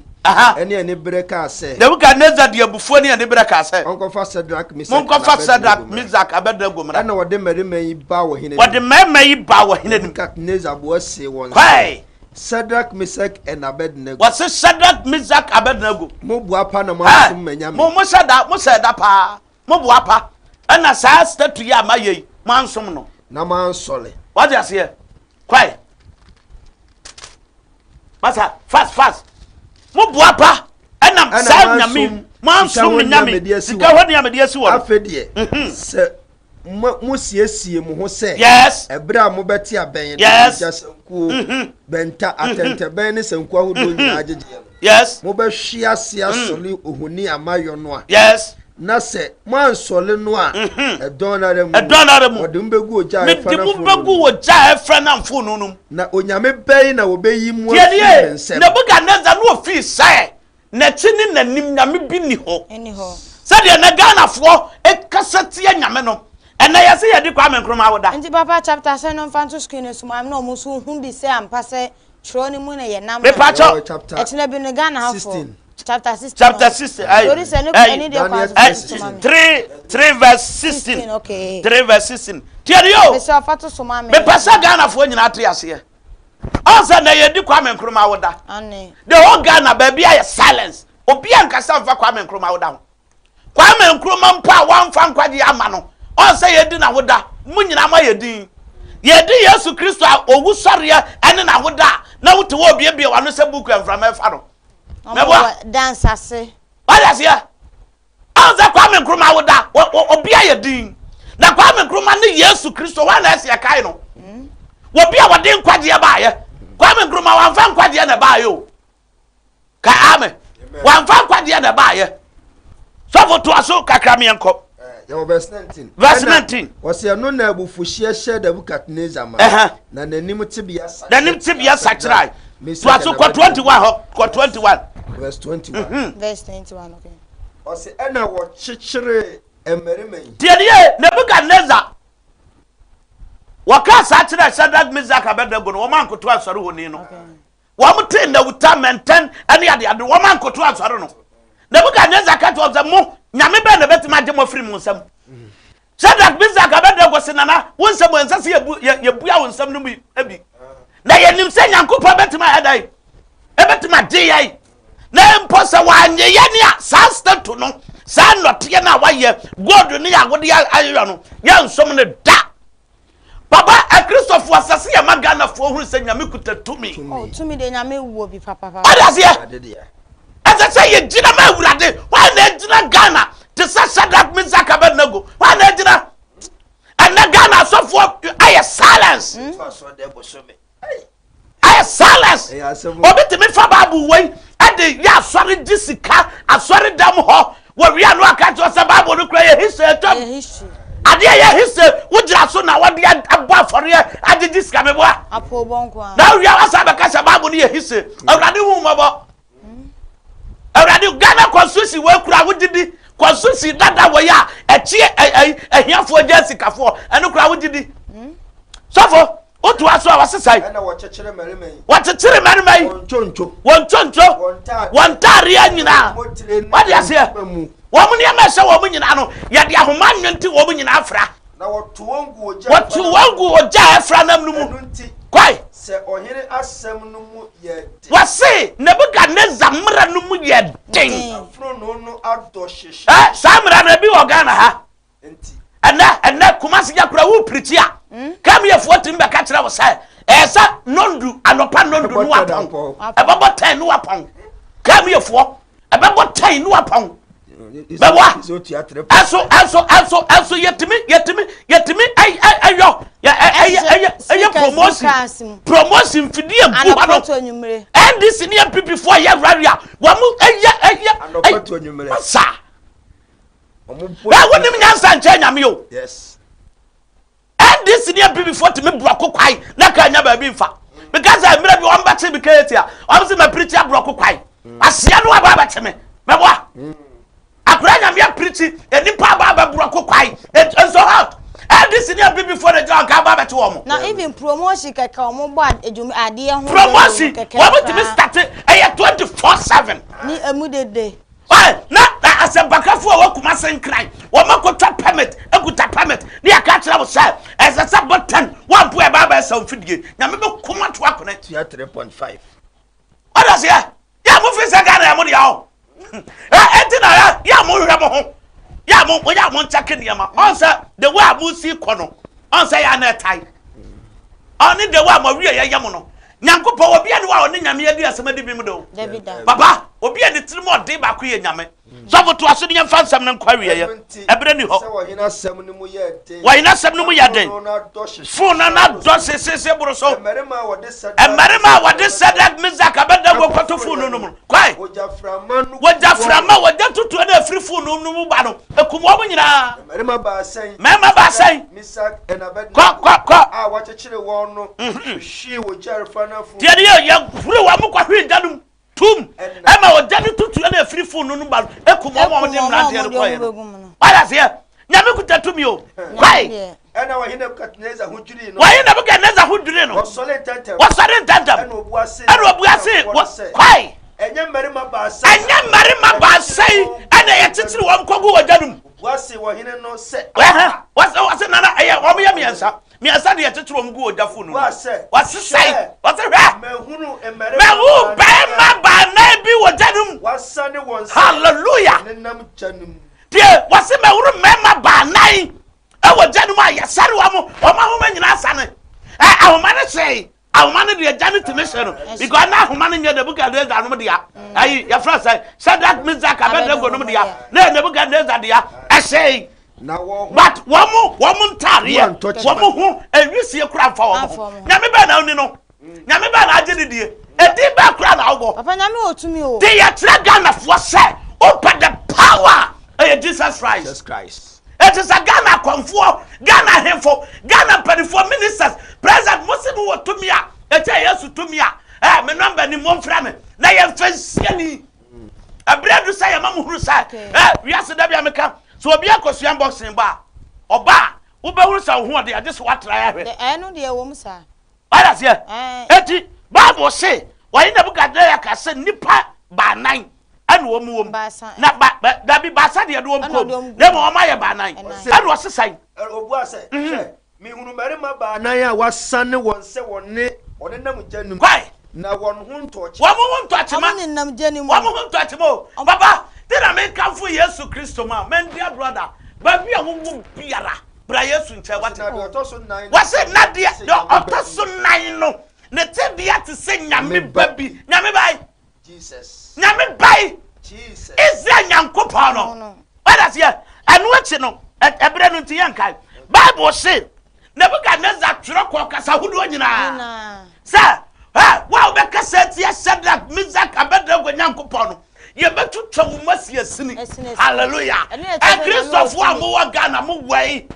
Speaker 2: ne anibereɛ kaa sɛ.
Speaker 1: Nebukadnesar de abufuo ne anibereɛ kaa sɛ.
Speaker 2: Wɔnkɔfa Sadrak, Mesak, na
Speaker 1: Monkɔfa
Speaker 2: Abednego
Speaker 1: Sadrak,
Speaker 2: mmra.
Speaker 1: Mesak, Abednego mmra.
Speaker 2: Ɛnna wɔde mmarima yi baa ɔhene anim.
Speaker 1: Wɔde mmarima yi baa ɔhene anim.
Speaker 2: Nebukadnesar bua see wɔn sɛ.
Speaker 1: Kwae.
Speaker 2: Sadrak, Mesak, and Abednego.
Speaker 1: Wɔse Sadrak, Mesak, Abednego.
Speaker 2: Mo boapa na moansom m'anyame.
Speaker 1: Mo, mohyɛ da, mohyɛ da paa. Mo boapa. Ɛnna saa statue yi a mayɛ yi, moansom no.
Speaker 2: Na moansɔre.
Speaker 1: Wate aseɛ? Kwae. Masa, fast, fast. Mo boa pa. Ɛnam saa nyame, mo ansom me nyame, sika hɔ nea mede asi wɔ no.
Speaker 2: Afei deɛ, mhm. sɛ mo siesie mo ho sɛ.
Speaker 1: Yes.
Speaker 2: Ɛberɛ a mobɛte abɛn de
Speaker 1: yes.
Speaker 2: gya sankuo,
Speaker 1: mhm.
Speaker 2: bɛnta, mhm. atɛntɛbɛn ne sankuo ahodoɔ nyinaa gyegyeɛ no.
Speaker 1: Yes.
Speaker 2: Mobɛhwe ase mm. asɔre ohoni amayɔ no a.
Speaker 1: Yes.
Speaker 2: Na sɛ moansɔre no a, ɛdɔn no ara mu,
Speaker 1: Ɛdɔn no ara mu,
Speaker 2: wɔde mo bɛgu ogya a
Speaker 1: mede
Speaker 2: ɛfra
Speaker 1: mo
Speaker 2: namfo no
Speaker 1: bɛgu
Speaker 2: mu.
Speaker 1: ogya a ɛfra namfo no mu.
Speaker 2: Na onyame bɛn na wɔbɛyi mo
Speaker 1: Tie
Speaker 2: afiri
Speaker 1: nie,
Speaker 2: me nsam?
Speaker 1: Nebukadnesar no ofii sɛ n'akyi ne n'anim nyame bi nni hɔ.
Speaker 3: Ɛnni hɔ.
Speaker 1: Sɛdeɛ nnɛ Ghanafoɔ kasa tia nyame no, ɛnnɛ yɛse yɛdi Kwame Nkrumah awoda.
Speaker 3: Nti papa chapter sɛn no mfa nto screen no so ma na ɔmo nso nhu bi sɛ ampa sɛ Twerɛ no mu na yɛ nam na.
Speaker 1: Mepakyɛw.
Speaker 2: Ɛwɔ chapter
Speaker 3: Ɛkyena bi no Ghana ha foɔ.
Speaker 2: 16.
Speaker 3: Chapter 16.
Speaker 1: Chapter 16. Ayi.
Speaker 3: Tori sɛ ne
Speaker 1: Ayi.
Speaker 3: ɛni deɛ kwan so
Speaker 1: Ayi.
Speaker 3: fa to ma me.
Speaker 1: 3 3 verse 16.
Speaker 3: 16 okay.
Speaker 1: 3 verse 16. Tie ni o.
Speaker 3: Mesɛ ɔfa to so ma me.
Speaker 1: Mepɛ sɛ Ghanafoɔ nyinaa te aseɛ. Ɔn sɛ na yɛdi Kwame Nkrumah awoda.
Speaker 3: Ane.
Speaker 1: The whole Ghana baabi ayɛ silence. Obi ankasa mfa Kwame Nkrumah awoda ho. Kwame Nkrumah mpo a wɔamfa nkwagye amma no, ɔn sɛ yɛdi n'awoda, mo nyinaa moayɛ din. Yɛdi Yesu Kristo a owu sɔreɛ ɛne n'awoda a, na wote hɔ obiebie w'ano sɛ buku a mframa ɛfa no. Mɛboa.
Speaker 3: Dance ase.
Speaker 1: Wate aseɛ? Ɔn sɛ Kwame Nkrumah awoda, obi ayɛ din. Na Kwame Nkrumah ne Yesu Kristo, wɔn na ɛsɛ yɛkae no. Wɔbi a wɔde nkwagyeɛ baayɛ. Kwame Nkrumah wɔamfa nkwagyeɛ na ɛbaayɛ o. Ka amen. Wamfa nkwagyeɛ na ɛbaayɛ. Sɔfo toa so kakra meɛnkɔ.
Speaker 2: Yɛwɔ verse 19.
Speaker 1: Verse 19.
Speaker 2: Wɔsi ɛno na abufuhyeɛ hyɛ Nebukadnezar ma. Na n'anim tebea sakyerae.
Speaker 1: N'anim tebea sakyerae. Toa so kɔ 21 hɔ. Kɔ 21.
Speaker 2: Verse 21.
Speaker 1: Mhm.
Speaker 3: Verse 21 okay.
Speaker 2: Ɔsi ɛna wɔkyekyeree mmarima yi.
Speaker 1: Tie nie, Nebukadnezar wɔkaa saa kyerɛɛ Shadrach, Meshach, Abednego no, wɔn ankoto ansɔre honi no. Wɔn tee nnawuta, mmɛntɛn ne adeade, wɔn ankoto ansɔre no. Nebukadnesar ka kyerɛ wɔn sɛ, Mo, nyame bɛn na ɛbɛtumi agye mo afiri mo nsam? Shadrach, Meshach, Abednego se, Nana, wo nsɛm ɛnsɛ sɛ yɛbu, yɛ, yɛbua wo nsɛm no mu bi. Na yɛnim sɛ Nyankopɔn bɛtumi ayɛ dɛn? Ɛbɛtumi agye yɛn. Na mpo sɛ wanyɛ yɛn a, saa statue no, saa nnɔteɛ no a wayɛ, gold ne a wode ayeyɔ no, yɛnsom no da. Papa akristofo asase yɛ ma Ghana foɔ hunu sɛ nyame kuta tumi.
Speaker 3: Oh tumi deɛ nyame wɔ bi papapapa.
Speaker 1: Wade aseɛ? Ɛsɛ sɛ yɛ gyina ma awurade. Hwan na ɛgyina Ghana te sɛ Shadrach Meshach Abednego? Hwan na ɛgyina? Ɛnɛ Ghana asɔfoɔ ayɛ silence.
Speaker 3: Hmm?
Speaker 1: Ayɛ silence. Obi tumi fa Bible wei ɛde yɛ asɔre gye sika asɔre dɛm hɔ wɔwia no aka kyerɛ sɛ Bible no kura yɛ history atwam. Adeɛ yɛ history wogyina so na wɔde abɔ afɔreɛ agyegye sika meboa. Na wowia wasa bɛka sɛ Bible no yɛ history. Awurade hu mmɔbɔ. Yɛde Ghana constitution wei kura wogye di? Constitution dada wɔ yi a ɛkye ahiafoɔ gya asikafoɔ ɛno kura wogye di? Sɔfo wotoa so a wɔsesae.
Speaker 2: Ɛna wɔkyekyere mmarima yi.
Speaker 1: Wɔkyekyere mmarima yi.
Speaker 2: Wɔn ntonto.
Speaker 1: Wɔn ntonto.
Speaker 2: Wɔn ntaadeɛ.
Speaker 1: Wɔn ntaadeɛ nyinaa.
Speaker 2: Wɔn tire ne
Speaker 1: Wɔde aseɛ.
Speaker 2: wɔn mu.
Speaker 1: Wɔn nneɛma ɛhyɛ wɔn nyinaa no yɛde ahoma nwente wɔn nyinaa fra.
Speaker 2: Na wɔto wɔn gu ogya
Speaker 1: Wɔto wɔn gu ogya a ɛfra nam no mu.
Speaker 2: Ɛno nti.
Speaker 1: Kwae.
Speaker 2: Sɛ ɔhene asɛm no mu yɛ den.
Speaker 1: Wɔse Nebukadnezar mmara no mu yɛ den.
Speaker 2: Na fononoo no adɔ hyehye.
Speaker 1: Ɛ saa mmara no ebi wɔ Ghana ha.
Speaker 2: Nti.
Speaker 1: Ɛnɛ ɛnɛ Kumasi gya kura wo pirikyi a. Kamiyɛfoɔ tumi bɛka kyerɛ wo sɛ ɛyɛ sɛ nondu anɔpa nondu no wapɔn. Ɛbɛbɔ tɛn no wapɔn. Kamiyɛfoɔ ɛbɛbɔ tɛn no wapɔn. Bɛboa. Ɛso ɛso ɛso ɛso yɛtumi yɛtumi yɛtumi ɛyɔ ɛyɛ ɛyɛ ɛyɛ promotion promotion fidie gu hɔ no. NDC ne NPP foɔ yɛ rally a wɔn ɛyɛ ɛyɛ ɛyɛ sa. Ɛ wonim nyansa nkyɛn nyame o.
Speaker 2: Yes.
Speaker 1: NDC ne NPP foɔ tumi borɔko kwae na kaa nya baabi nfa. Because mmerɛ bi wɔn bɛkye me kɛyɛ tia wɔn sɛ mapirikyi aborɔko kwae. Aseɛ no aba abɛkye me. Mɛboa. Akora nyame apirikyi nnipa aba abɛborɔko kwae. Nso hot. NDC ne NPP foɔ na gyina nka aba abɛkye wɔn.
Speaker 3: Na even promotion kɛkɛ wɔn bɔ adwuma adeɛ ho.
Speaker 1: Promotion wɔn tumi start ɛyɛ 24/7.
Speaker 3: Ni emu dede.
Speaker 1: Na na asɛmpakafo a wɔwɔ Kumase Nkran, wɔakɔtwa permit, akuta permit, ne yɛaka akyerɛ wo sɛ ɛsɛ sɛ bɔ 10, woampo ɛbaa bɛyɛ sɛ mfidie. Nyame bɛkum ato akone.
Speaker 2: Tua 3.5.
Speaker 1: Ɔda seɛ, yɛ mo fi sɛ Ghana yɛ mo deɛ o. Ɛnti na yɛ yɛ mo hwɛ mo ho, yɛ mo yɛ mo nkyɛke nneɛma. Ɔn sɛ the way a mo si kɔ no, ɔn sɛ yɛ ana ɛtae. Ɔne the way a mo awie yɛyɛ mo no. Nyankopɔn, obi a ne wa ɔne Nyame adi asɛm adi bem de o. Papa, obi a ne tirim ɔden baako yɛ Nyame. Sɔfo to aso ne yɛmfa nsɛm no nkɔ awieɛ. Ɛberɛ ni hɔ.
Speaker 2: Sɛ ɔhene asɛm no mu yɛ den.
Speaker 1: Ɔhene asɛm no mu yɛ den. Fononoo no adɔ hyehyeehye boro so.
Speaker 2: Mmarima a wɔde
Speaker 1: Sadrak, Mesak, Abednego kɔto fononoo no mu no, kɔe.
Speaker 2: Ogyaframa no
Speaker 1: Ogyaframa, ogya tutuo no a ɛfiri fononoo no mu ba no, ɛkum wɔn nyinaa.
Speaker 2: Mmarima baasa yi.
Speaker 1: Mmarima baasa yi.
Speaker 2: Mesak and Abednego.
Speaker 1: Kɔ, kɔ, kɔ.
Speaker 2: A wɔakyekyere wɔn no hwehwee wɔ gya refa no afunu.
Speaker 1: Deɛ ne yɛ, yɛhuri wɔn kɔhwee gya no mu. Tum, ɛma ogya no tutuo no ɛfiri fononoo no ba no, ɛkum wɔn a wɔde mmeranteɛ no kɔeɛ no. Wate aseɛ? Nyame kuta tumi o. Kwae.
Speaker 2: Ɛna ɔhene Nebukadnezar ho dwirii no.
Speaker 1: Ɔhene Nebukadnezar ho dwirii no.
Speaker 2: Wɔsɔre ntɛmntɛm.
Speaker 1: Wɔsɔre ntɛmntɛm.
Speaker 2: Ɛna ɔbua see.
Speaker 1: Ɛna ɔbua see.
Speaker 2: Wɔ
Speaker 1: kwae.
Speaker 2: Ɛnyɛ mmarima baasa.
Speaker 1: Ɛnyɛ mmarima baasa yi ɛna yɛkyekyere wɔn kɔgu ogya no mu.
Speaker 2: Ɔbua see ɔhene no sɛ.
Speaker 1: Ɛhɛ, wɔse wɔse nana ɛyɛ wɔn yɛ mmiɛnsa. Mmiɛnsa de yɛkyekyere wɔn gu ogya funu no mu. Wɔse sɛe. Wɔse hwɛ.
Speaker 2: Mahunu mmarima
Speaker 1: Mahu barima baanan bi wɔ gya no mu.
Speaker 2: Wɔasane wɔn sɛ.
Speaker 1: Hallelujah.
Speaker 2: Nenam gya no mu.
Speaker 1: Deɛ wɔse mahunu mmarima baanan ɛwɔ gya no mu a yɛsare wɔn, wɔn ahoma nyinaa asane. Ɛ ahoma no hyɛe. Ahoma no deɛ gya no tumi hyɛ no because na ahoma no nyɛ Nebuchadnezzar nom dea. Ayi yɛfrɛ sɛ Shadrach, Meshach, Abednego nom dea. Na yɛ Nebuchadnezzar dea. Ɛhyɛe. But wɔn mo wɔn ntaareɛ wɔn ho enwisie kura nfa wɔn ho. Nyame bɛn na ɔni no? Nyame bɛn na agye ne die? Edin bɛn kura na ɔbɔ?
Speaker 3: Papa nyame wɔ tumi o.
Speaker 1: De yɛkyerɛ Ghanafoɔ sɛ wopɛ the power ɛyɛ Jesus Christ.
Speaker 2: Jesus Christ.
Speaker 1: Eti sɛ Ghana akɔmfoɔ, Ghana ahemfo, Ghana mpanimfoɔ, ministers, president, mo se mo wɔ tumi a, ɛkyɛ Yesu tumi a, eh, me number ni, momfrɛ me na yɛmfa nsia ni. Ɛberɛ adu sɛ yɛma mo hunu sɛ, eh, wiase da bi a meka, sɛ obi akɔsua boxing bɔ a, ɔba a, wobɛhunu sɛ wo ho ɔden, agye sɛ woatra ahwɛ.
Speaker 3: Ɛno deɛ ɛwɔ mu saa.
Speaker 1: Wate aseɛ? Enti, Bible se, wɔne Nebukadnezar ka sɛ nnipa baanan ɛna wɔn wɔ mu. Na ba, ba, dabi, baasa deɛ de wɔn kɔɔ mu, na mmom wɔn ayɛ baanan. Ɛna ɔse sɛn?
Speaker 2: Ɔbua sɛ, Hwɛ, mehunu mmarima baanan a wɔasane wɔn sɛ wɔne wɔnenam gya no mu,
Speaker 1: Kwae.
Speaker 2: na wɔn ho ntɔɔ kyema.
Speaker 1: Wɔn ho ntɔɔ kyema.
Speaker 3: Wɔn nenam gya no mu.
Speaker 1: Wɔn ho ntɔɔ kyema o. Papa, te na menkamfo Yesu Kristo ma wo. Mendear brother, baabi a wowɔ biara, Bra Yesu nkyɛn, wate. Wɔse na deɛ deɛ ɔtɔ so nan no ne tebea te sɛ nyame ba bi. Nyame ba yi. Nyame ba yi. Israel Nyankopɔn no. Wate aseɛ? Ɛno akyi no, ɛberɛ no nti yɛnkae. Bible se Nebukadnezar twerɛ kɔɔ kasa ahodoɔ nyinaa sɛ, Ɛ, wo a wobɛkasa atia Shadrach, Meshach, Abednego Nyankopɔn no, yɛbɛtwitwa wo mu asiasini. Hallelujah. Akristofoɔ a mowɔ Ghana, mowɔi.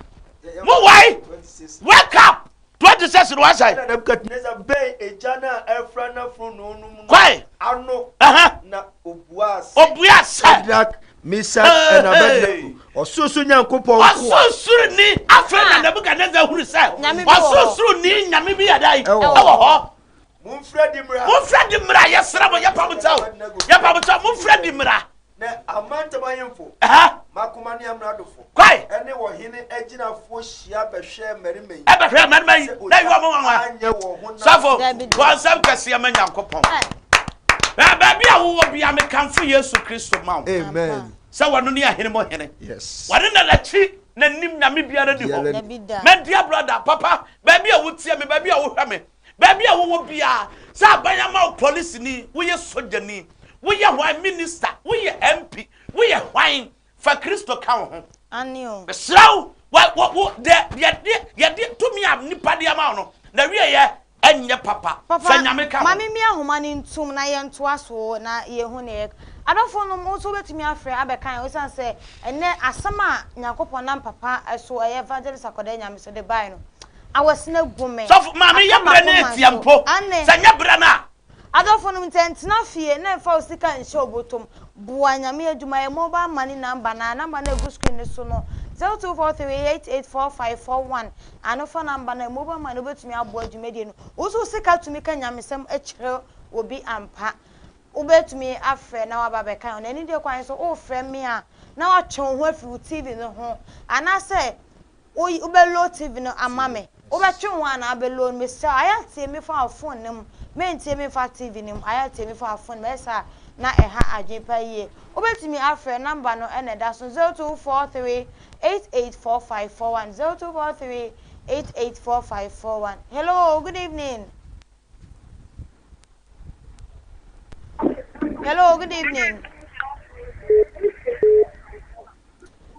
Speaker 1: Mowɔi. Wake up. 26 no wasae.
Speaker 2: Ɛnna Nebukadnesar bɛn egya no a ɛrefra n'afononoo no mu no
Speaker 1: Kwae.
Speaker 2: ano,
Speaker 1: Aha.
Speaker 2: na obuaa sɛ.
Speaker 1: Obuaa sɛ.
Speaker 2: Sadrak, Mesak, and Abednego, ɔsorosoro Nyankopɔn nkoa.
Speaker 1: Ɔsorosoroni. Afei na Nebukadnesar hunu sɛ
Speaker 3: Nyame bi wɔ hɔ.
Speaker 1: ɔsorosoroni Nyame bi yɛ dɛn?
Speaker 2: Ɛwɔ hɔ.
Speaker 1: Ɛwɔ hɔ.
Speaker 2: Momfiri adi mmra.
Speaker 1: Momfiri adi mmra, yɛsrɛ mo, yɛpa mo kyɛw, yɛpa mo kyɛw, momfiri adi mmra.
Speaker 2: Na amantam ahemfo, mmakoma ne amradofo,
Speaker 1: Kwae.
Speaker 2: ne ɔhene agyinafoɔ hyia bɛhwɛɛ mmarima yi.
Speaker 1: Ɛbɛhwɛɛ mmarima yi,
Speaker 2: Sɛ
Speaker 1: na
Speaker 2: ogya
Speaker 1: ɛyɛ wɔn nwanwa.
Speaker 2: anyɛ wɔn honam.
Speaker 1: Sɔfo,
Speaker 3: Dabi da.
Speaker 1: bɔ nsɛm kɛseɛ ma Nyankopɔn.
Speaker 3: Ɛ.
Speaker 1: Baabi a wowɔ bia, mekamfo Yesu Kristo ma wo.
Speaker 2: Amen.
Speaker 1: Sɛ wɔno ne ahene mu hene.
Speaker 2: Yes.
Speaker 1: Wɔne na n'akyi n'anim nyame biara ni hɔ.
Speaker 2: Biara ni.
Speaker 3: Dabi da.
Speaker 1: My dear brother, papa, baabi a wotie me, baabi a wohwɛ me, Baabi a wowɔ biara, sɛ aban ama wo polisini, woyɛ sogyani, woyɛ hwan, minista, woyɛ MP, woyɛ hwan, fa Kristo ka wo ho.
Speaker 3: Aane o.
Speaker 1: Mesrɛ wo, wa, wo, wo, deɛ, yɛde, yɛde tumi a nnipa de ama wo no, n'awieɛ ɛnyɛ papa. Fa
Speaker 3: Papa,
Speaker 1: Nyame ka
Speaker 3: ma
Speaker 1: ho.
Speaker 3: me mmia ahoma no ntom na yɛntoa so na yɛhu nea yɛka. Adɔfo nom, wo nso wobɛtumi afrɛ abɛka yɛn ho ɛsiane sɛ ɛnnɛ asɛm a Nyankopɔn nam papa so, ɛyɛ Evangelist Akwadaa Nyame so de baeɛ no, Awɔsene gu me.
Speaker 1: Sɔfo maame
Speaker 3: Aka
Speaker 1: yɛ brɛ no
Speaker 3: m'akoma
Speaker 1: atia
Speaker 3: so.
Speaker 1: mpo
Speaker 3: Aane.
Speaker 1: sɛ nyɛ brɛ no a.
Speaker 3: Adɔfo nom nti ntena fie na nfa wo sika nhyɛ wo bɔtɔm. Boa Nyame adwuma yɛ mobile money number no a number no a ɛgu screen no so no 0243884541 ano fa number no a mobile money wobɛtumi aboa dwumadie no. Wo nso wo sika tumi ka nyamesɛm kyerɛ obi ampa. Wobɛtumi afrɛ na waba abɛka ho. Na anidie kwan so wofrɛ me a na watwe wo ho afiri wo TV no ho anaasɛ Wo wobɛ load TV no ama me. Wobɛtwe ho anaa wobɛ load mesrɛ wo ayɛ a tie me fa wo phone no mu mentie me mfa TV no mu ayɛ a tie me fa wo phone mu ɛyɛ saa a na ɛha adwene pa yie wobɛtumi afrɛ number no ɛna ɛda so 0243 884541 0243 884541 hello good evening hello good evening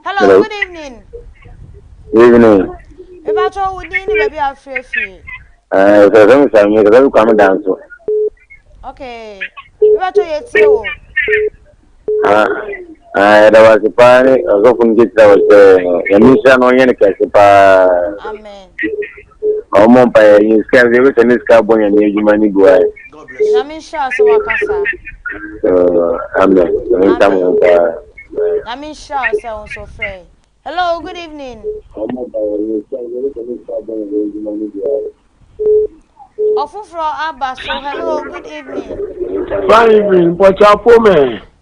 Speaker 3: Hello,
Speaker 4: Hello.
Speaker 3: good evening.
Speaker 4: Good evening.
Speaker 3: Mepakyɛ wo din ne baabi a wofrɛ firi.
Speaker 4: Eh, sɛ sɛ mesa me kasa kwa me dan so.
Speaker 3: Okay. Mepakyɛ yɛ tie wo.
Speaker 4: Ah, ah, yɛda wo ase paa ne ɔsɔfo no kyerɛ wo sɛ nyame nhyira na ɔnyɛ no kɛse paa.
Speaker 3: Amen.
Speaker 4: Ɔmmɔ mpa yɛ nyɛ sika sɛ yɛbɛsɛ ne sika bɔ nyame adwuma no bi wae.
Speaker 1: God bless you.
Speaker 3: Nyame nhyira wo sɛ wakasa.
Speaker 4: So, amen. Nyame nsa mo ho paa.
Speaker 3: Nyame nhyira wo sɛ wo nso frɛ. Hello, good evening. Ɔfoforɔ aba so. Hello, good evening.
Speaker 5: Fine evening, mpɔkyɛ afo me.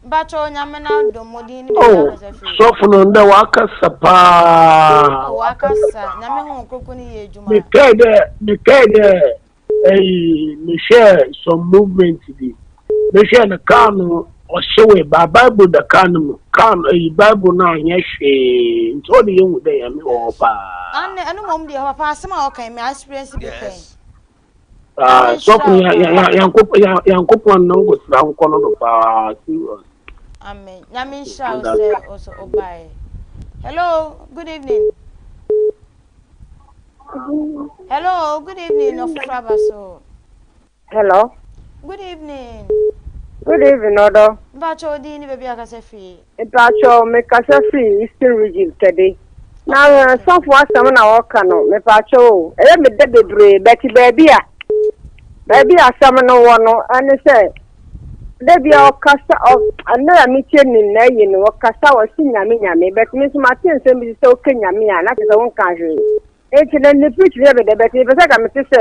Speaker 3: Mpakyɛ Onyame n'adom mo din ne baabi
Speaker 5: Oh,
Speaker 3: akasa firi.
Speaker 5: sɔfo no ndɛ wakasa paa.
Speaker 3: Oh, wakasa. Nyame ho nkroko ne yɛ adwuma.
Speaker 5: Mekae dɛ, mekae dɛ Eyi mehwɛɛ some movement bi. Mehwɛɛ no car no ɔhyewee ba bible da car no mu car no eyi bible no anyɛ hwee nti ɔde yɛhu dɛ Nyame wɔ hɔ paa.
Speaker 3: Anne ɛno mmom deɛ papa asɛm a ɔka yi me experience bi pɛn.
Speaker 1: Yes.
Speaker 5: Ah,
Speaker 3: Nyame
Speaker 5: sɔfo
Speaker 3: nhyira wo paa.
Speaker 5: Nyankopɔn Nyankopɔn na nkosira nkɔ no do paa serious.
Speaker 3: Amen. Nyame nhyira wo sɛ wo so wobaeɛ. Hello, good evening. Hello, good evening, ɔfoforɔ aba so.
Speaker 6: Hello.
Speaker 3: Good evening.
Speaker 6: Good evening, Odo.
Speaker 3: Mpacho odin ni baabi akasa firi.
Speaker 6: Mpacho me kasa firi Eastern Region Kɛde. Na eh, sɔfo asɛm na wɔka no, mepacho o. Ɛyɛ me dɛ bebree, bɛte baabi a baabi a asɛm no wɔ no ɛne sɛ da bia ɔkasa ɔ ɛnɛ a metie ne nna yi no ɔkasa ɔsi nyame nyame but me nso mate nsɛm bi sɛ woka nyame a na kyerɛ sɛ wonka hwee nti na ne preach yɛ me dɛ but mepɛ sɛ ka mete sɛ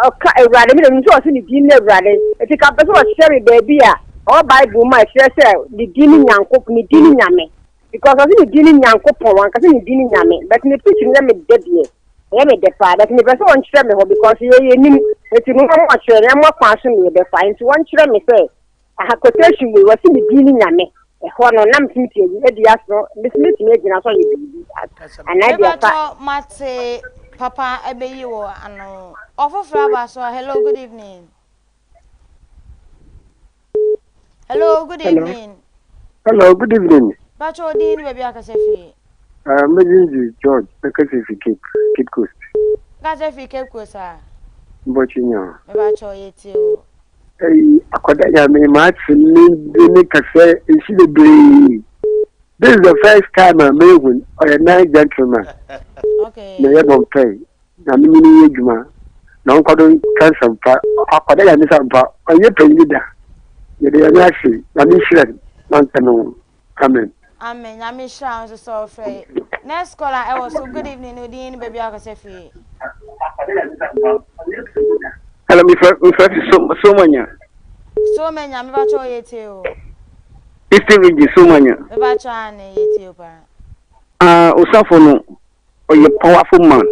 Speaker 6: ɔka awurade me na sɛ ɔse ne din ne awurade nti ka pɛ sɛ ɔkyerɛ me baabi a ɔwɔ bible mu a ɛkyerɛ sɛ ne din ne nyankopɔn ne din ne nyame Because ɔse ne din ne Nyankopɔn wanka sɛ ne din ne Nyame but ne preach no yɛ me dɛ deɛ ɛyɛ me dɛ paa but mepɛ sɛ ɔnkyerɛ me hɔ because yɛ yɛnim nti no wɔn ɔkyerɛ no ɛmmɔ kwan so na yɛbɛfa nti wɔnkyerɛ me sɛ aha quotation wei wɔse ne din ne Nyame ɛhɔ no na metumi te adi aso metumi tumi agyina so ayɛ biribi anaa deɛ fa
Speaker 3: Mebatɔ mate papa ɛbɛyi wɔ ano ɔfoforɔ aba so hello good evening. Hello, good
Speaker 7: Hello.
Speaker 3: evening.
Speaker 7: Hello, good evening.
Speaker 3: Bacho odin ni baby akasa fi.
Speaker 7: Uh, me George, akasa fi Cape, Cape Coast.
Speaker 3: Kasa fi Cape Coast ah.
Speaker 7: Mbochi nyo.
Speaker 3: Me bacho yeti o.
Speaker 7: Hey, akwada ya me ma ne ne kasa esi bebree. This is the first time I'm meeting a nice gentleman. Na yɛbɔ mpae, Nyame nye no nyɛ edwuma, na ɔnkɔ do nka nsɛmpa. Akwadaa Nyame sɛ ampa, ɔnnyɛ panyin da. Yɛda Nyame ase, Nyame nhyira no na ɔnka no ho. Amen.
Speaker 3: Amen nyame nhyira wo nso sɛ wofrɛ yɛ. Next caller ɛwɔ so good evening wo din ne baabi a wokasa firi.
Speaker 8: Hello, me friend, me friend, so Somanya.
Speaker 3: Somanya, me bacho yete o.
Speaker 8: Eastern Region, Somanya.
Speaker 3: Me bacho ane yete o pa.
Speaker 8: Ah, Osafo no, ɔyɛ powerful man.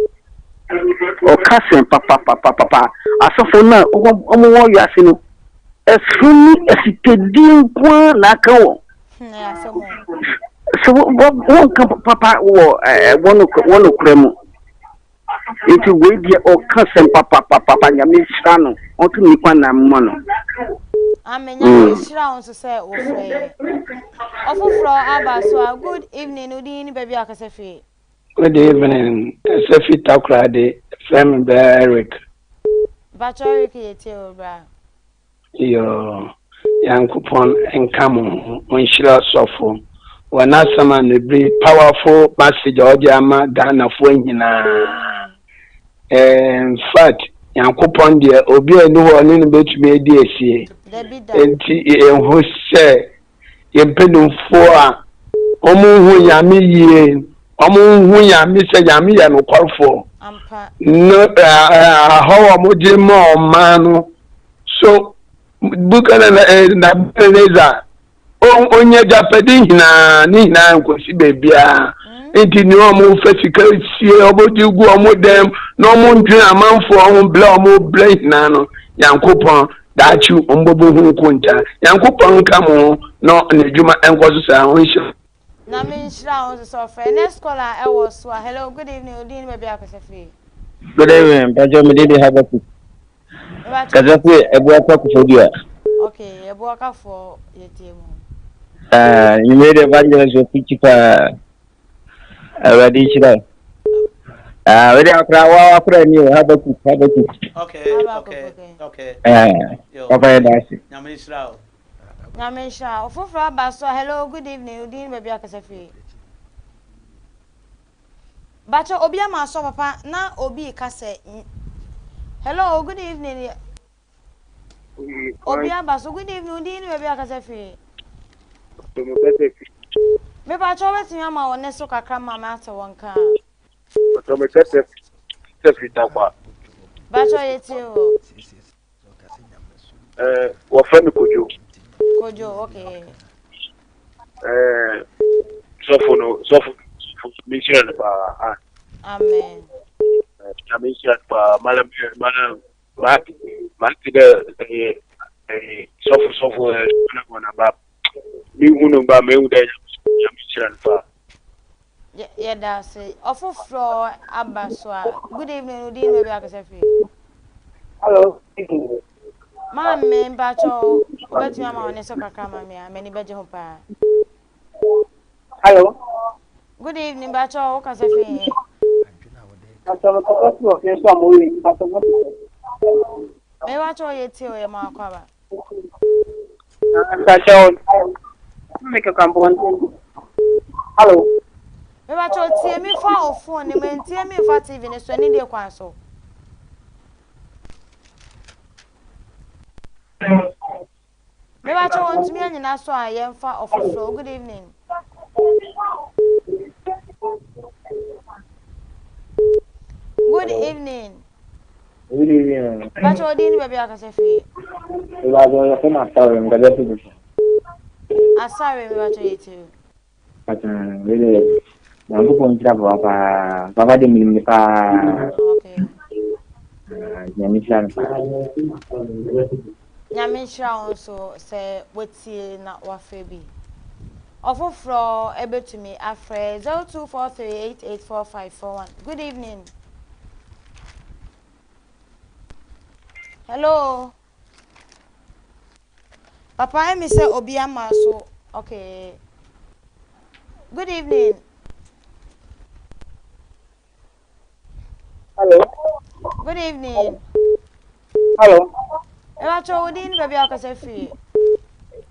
Speaker 8: Ɔka sɛn papapapapa. Asɔfo no a wɔn wɔ wiase no, ɛso ne asikadie nko ara na aka wɔn. Sɛ wɔnka papa wɔ wɔn nokorɛ mu. Nti wei deɛ ɔka sɛm papapapapa nyame nhyira no ɔnto ne kwan na mma no.
Speaker 3: Amen nyame nhyira wo nso sɛ wofrɛ yɛ. Ɔfoforɔ aba so a good evening wo din ne baabi a wakasa firi.
Speaker 5: Good evening, kasa fi Takoradi, frɛ me bra Eric.
Speaker 3: Mpakyɛ Eric yɛ tie o bra.
Speaker 5: Yoo, Nyankopɔn nka mo ho, ɔnhyira ɔsɔfo wɔ n'asɛm a ne bere powerful message a ɔde ama Ghanafoɔ nyinaa. Eh, in fact, Nyankopɔn deɛ obi a ɛni hɔ ɔne no bɛtumi adi asie. Enti yɛhu sɛ yɛn mpanimfoɔ a wɔn nhu Nyame yie, wɔn nhu Nyame sɛ Nyame yɛ nokwarefoɔ. No, ahɔw a wɔde ma ɔman no So Nebukadnezar onya agyapade nyinaa ne nyinaa nkosi baabiara mm. nti nea wɔn fa sika sie wɔn de gu wɔn dɛm na wɔn ndwene amanfoɔ ho blɛ wɔn blɛ nyinaa no nyankopɔn daakye wɔn bɛbɔ ho nkonta nyankopɔn nka mo ho na n'adwuma nkɔ so saa ho nhyira.
Speaker 3: Na me nhyira wo nso sɛ ɔfrɛ. Next caller ɛwɔ so a hello good evening odin ne baabi a akasa firi.
Speaker 4: Good evening mpakyɛ me din de Habakkuk. Kasa firi Abuakwa Koforidua.
Speaker 3: Okay Abuakafoɔ yɛtie mu.
Speaker 4: Ah, nyimire de evangelist wɔ preach paa. Awurade nhyira wo. Ah, wede akora wa akora ni o Habakkuk Habakkuk.
Speaker 1: Okay, okay, okay.
Speaker 4: Ah, papa yɛ daase.
Speaker 1: Nyame nhyira wo.
Speaker 3: Nyame nhyira wo. Foforɔ aba so a hello good evening wo din ne baabi a kasa firi. Bakyɛ obi ama asɔ papa na obi ka sɛ hello good evening obi aba so good evening wo din ne baabi a kasa firi. Me bakyɛ wobɛtumi ama wo ne so kakra ma me ate wo nka. Bakyɛ yɛtie o.
Speaker 9: Eh, wɔfrɛ me Kojo.
Speaker 3: Kojo, okay.
Speaker 9: Eh, sɔfo no, sɔfo, sɔfo, menhyira no paa. Ah.
Speaker 3: Amen.
Speaker 9: Eh, na menhyira no paa. Malam, eh, malam, ma, ma te dɛ, eh, eh, sɔfo, sɔfo, eh, na wɔn aba. Mehu no ba, mehu dɛ, nyame nhyira no paa.
Speaker 3: Yɛda ase. Ɔfoforɔ aba so a. Good evening, wo din baabi akasa firi.
Speaker 10: Hello, evening.
Speaker 3: Maame mpakyɛ wobɛtumi ama wo ne so kakra ma me a, m'ani bɛgye ho paa.
Speaker 10: Hello.
Speaker 3: Good evening, mpakyɛ wo kasa firi he?
Speaker 10: Mpakyɛ mekasa firi ɔfin so a mo yɛ mpakyɛ mo te sɛ.
Speaker 3: Mepakyɛ yɛ tie o yɛ mo akɔ aba.
Speaker 10: Hello.
Speaker 3: Mepakyɛ tie mi fa o phone ne mu ntie mi nfa TV ne so ɛne deɛ kwan so. Mepakyɛ wɔn ntumi anyina so a yɛnfa ɔfoforɔ. Good evening. Good evening.
Speaker 4: Good evening.
Speaker 3: Pakyɛ ɔdin ne baabi akasa firi.
Speaker 4: Mepakyɛ yɛfrɛ me Asare mekasa firi Bepɔ.
Speaker 3: Asare mepakyɛ yɛ tiri.
Speaker 4: Pakyɛ wei deɛ Nyankopɔn nhyira papa paa. Papa de menim ne paa.
Speaker 3: Okay.
Speaker 4: Nyame nhyira no paa.
Speaker 3: Nyame nhyira wo nso sɛ watie na wafrɛ bi. Ɔfoforɔ ɛbɛtumi afrɛ 0243884541. Good evening. Hello. Papa ɛmi sɛ obi ama so. Okay. Good evening.
Speaker 10: Hello.
Speaker 3: Good evening.
Speaker 10: Hello.
Speaker 3: Ebacho wo din baabi a wokasa firi.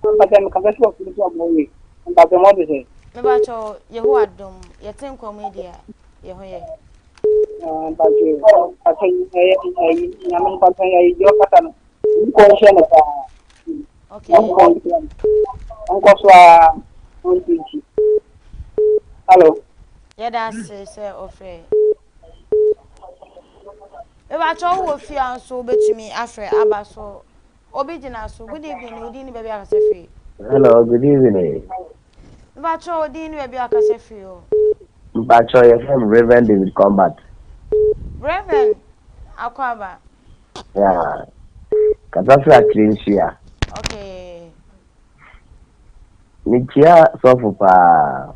Speaker 10: Mpakyɛ mekasa firi ɔfiri so ɔmo yi. Mpakyɛ mo de sɛ.
Speaker 3: Mebacho Yehowa dom yɛte nkwa mu yi deɛ yɛ ho yɛ.
Speaker 10: Mpakyɛ mpakyɛ ɛyɛ ɛyi nyame mpakyɛ ɛyi deɛ ɔkasa no nkɔ nhyɛ no paa.
Speaker 3: Okay.
Speaker 10: Nkɔ nhyɛ no. Nkɔ so a ɔnti nkyi. Hello.
Speaker 3: Yɛda ase sɛ ɔfrɛ. Mebakyɛ wowɔ fie a nso wobɛtumi afrɛ aba so. Obi gyina so. Good evening. Wo din ne baabi akasa firi.
Speaker 4: Hello, good evening.
Speaker 3: Mebakyɛ wo din ne baabi akasa firi o.
Speaker 4: Mpakyɛ yɛfrɛ me Reverend David Combat.
Speaker 3: Reverend Akwaaba.
Speaker 4: Yeah. Kasa firi akyire nhyia.
Speaker 3: Okay.
Speaker 4: Mekyia sɔfo paa.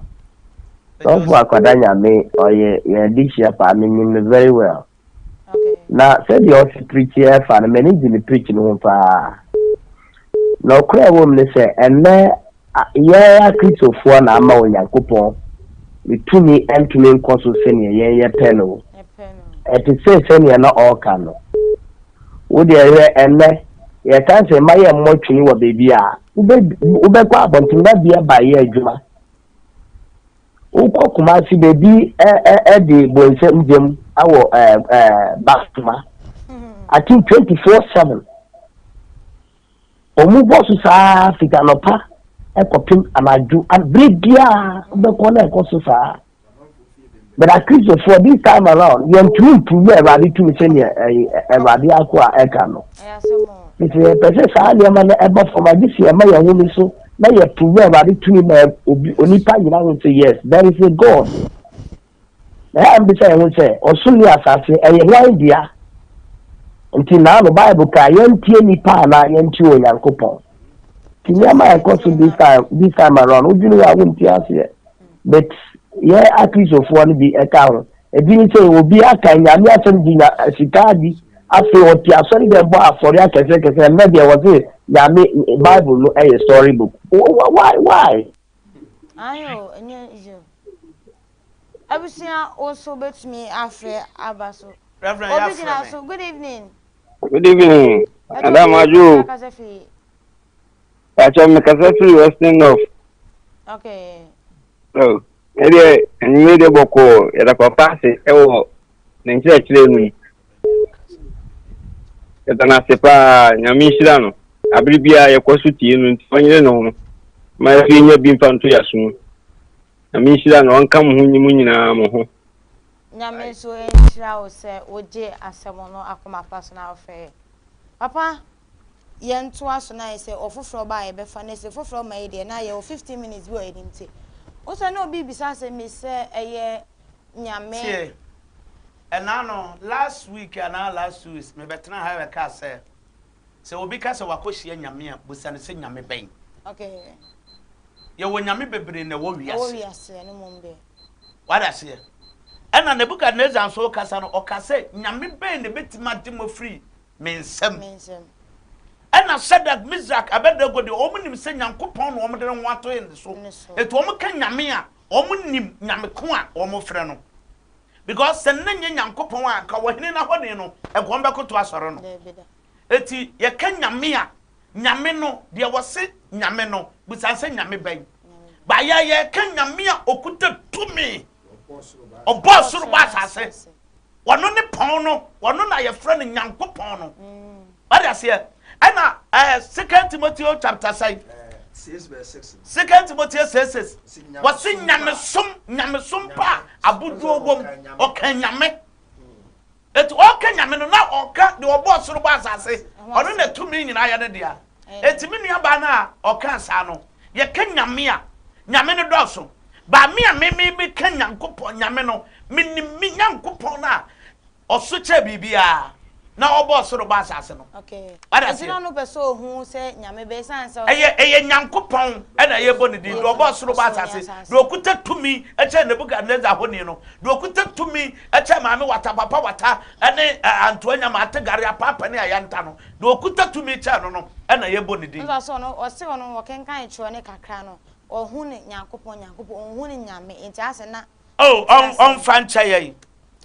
Speaker 4: Sɔfo Akwada Nyame ɔyɛ yɛn adehyia paa menim no very well. Na sɛdeɛ ɔsi preach ɛfa no m'ani gye ne preach no ho paa. Na ɔkora ɛwɔ mu ne sɛ ɛnnɛ yɛn akristofoɔ na ama Onyankopɔn ne tumi ntumi nkɔ so sɛdeɛ yɛn yɛpɛ no. Ɛte sɛ sɛdeɛ na ɔreka no. Wo deɛ hwɛ ɛnnɛ yɛka sɛ mma yɛmmɔ twene wɔ baabi a wobɛkɔ abɔnten na bi aba yɛ adwuma. Wokɔ Kumasi baabi ɛde bonsam gyam wɔ Basuma. I think 24/7. Wɔn bɔ so saa fiti anɔpa ɛkɔpem anadwo bere biara wobɛkɔ na ɛkɔ so saa. But Akristofoɔ this time around yɛntumi mprove Awurade tumi sɛnea Awurade ako a ɛka no. Nti yɛpɛ sɛ saa nneɛma no ɛba fam a gye sɛ yɛma yɛn ho so na yɛ prove Awurade tumi ma obi onipa nyina ho sɛ yes there is a God. Na yɛn bisa yɛn ho sɛ ɔsoro ne asase ɛyɛ hwan dea? Nti naa no Bible ka yɛntie nipa anaa yɛntie Onyankopɔn. Nti nneɛma a ɛkɔ so this time this time around wodwene ho a wonte aseɛ. But yɛ akristofoɔ no bi ɛka ho. Ebi ne sɛ obi aka nyame asɛm di nya sika adi afei ɔte asɔre dɛm bɔ afɔre akɛse kɛse ɛnɛ deɛ wɔse nyame Bible no ɛyɛ story book. Why why?
Speaker 3: Ayo, ɛnyɛ easy o. Abusua wo nso wobɛtumi afrɛ aba so.
Speaker 1: Reverend
Speaker 3: Obi
Speaker 1: yɛafrɛ
Speaker 3: gyina
Speaker 1: me.
Speaker 3: so. Good evening.
Speaker 4: Good evening,
Speaker 3: Ɛtɔ
Speaker 4: Madam
Speaker 3: bi
Speaker 4: Adwo.
Speaker 3: akasa firi.
Speaker 4: Pakyɛ mekasa firi Western North.
Speaker 3: Okay.
Speaker 4: Oh, ɛdeɛ anwummerɛ deɛ bɔkɔɔ yɛda papa ase ɛwɔ ne nkyerɛkyerɛ no mu. Yɛda no ase paa, Nyame nhyira no. Abere biara yɛkɔ so tie no nti ɔnyere ne ho ma yɛso yɛnya bi mfa nto yɛaso mu. Nyame nhyira no, ɔnka mo ho nyi mo nyinaa mo ho.
Speaker 3: Nyame nso nhyira wo sɛ wogye asɛm no akoma pa so na wofrɛ yɛn. Papa, yɛntoa so na ayɛ sɛ ɔfoforɔ ba a yɛbɛfa no sɛ foforɔ ma yi deɛ na yɛwɔ 15 minutes bi wɔ yɛn anim nti. Wo sɛ na obi bisa asɛm bi sɛ ɛyɛ Nyame.
Speaker 1: Tie, ɛna no last week anaa last 2 weeks mebɛtena ha bɛkaa sɛ sɛ obi ka sɛ wakɔhyia Nyame a busa no sɛ Nyame bɛn.
Speaker 3: Okay.
Speaker 1: Yɛwɔ Nyame bebree na ɛwɔ
Speaker 3: Ɛwɔ
Speaker 1: wiase.
Speaker 3: wiase ɛno mmom deɛ.
Speaker 1: Wade aseɛ. Ɛna Nebukadnezar nso kasa no ɔka sɛ Nyame bɛn na ɛbɛtumi agye mo afiri me nsam.
Speaker 3: Me nsam.
Speaker 1: Ɛna Shadrach, Meshach, Abednego deɛ wɔn nim sɛ Nyankopɔn na wɔn de ne ho ato ne so.
Speaker 3: Ne so.
Speaker 1: Eti wɔn ka Nyame a wɔn nim Nyame ko a wɔn frɛ no. Because sɛ ne nyɛ Nyankopɔn a nka ɔhene n'ahoni no nka wɔn bɛkoto asɔre no.
Speaker 3: Daabi da.
Speaker 1: Eti yɛka Nyame a Nyame no deɛ wɔse Nyame no busa sɛ Nyame bɛn. Ba yɛ yɛka Nyame a okuta tumi ɔbɔɔ soro bɔ asase. Ɔno ne pɔn no, ɔno na yɛfrɛ no Nyankopɔn no. Wade aseɛ? Ɛna ɛɛ Second Timothy chapter sɛn? Second Timothy 6:6. Wɔsi nyamesom, nyamesom pa a aboduo wom, ɔka nyame. Eti ɔka nyame no na ɔka deɛ ɔbɔɔ soro bɔ asase. Ɔno na tumi nyinaa yɛ ne dea. Eti me nua baa no a ɔka saa no, yɛka nyame a, nyame no dɔɔso. Ba me a me me me ka Nyankopɔn nyame no, menim me Nyankopɔn no a ɔso kyɛ biribiara na ɔbɔɔ soro bɔ asase no.
Speaker 3: Okay.
Speaker 1: Wade
Speaker 3: Nti
Speaker 1: aseɛ?
Speaker 3: na ɔno pɛ sɛ ohu sɛ nyame bɛ esan sɛ
Speaker 1: Ɛyɛ ɛyɛ Nyankopɔn ɛna yɛbɔ ne din, deɛ ɔbɔɔ soro bɔ
Speaker 3: ɔsoro ne
Speaker 1: asase,
Speaker 3: asase.
Speaker 1: deɛ ɔkuta tumi kyɛn Nebukadnezar honi no, deɛ ɔkuta tumi kyɛn Maame Wata, Papa Wata ɛne ɛ Antoa Nyama, Ategare, Apaapa ne Ayanta no, deɛ ɔkuta tumi kyɛn no no ɛna yɛbɔ ne din.
Speaker 3: Nso ɔsɛ ɔno ɔse ɔno ɔkenkan twerɛ ne kakra no ɔhu ne Nyankopɔn Nyankopɔn ɔnhu ne nyame nti asɛ na
Speaker 1: Oh,
Speaker 3: ɔnte
Speaker 1: ɔn
Speaker 3: aseɛ.
Speaker 1: ɔnfa nkyɛ yɛn.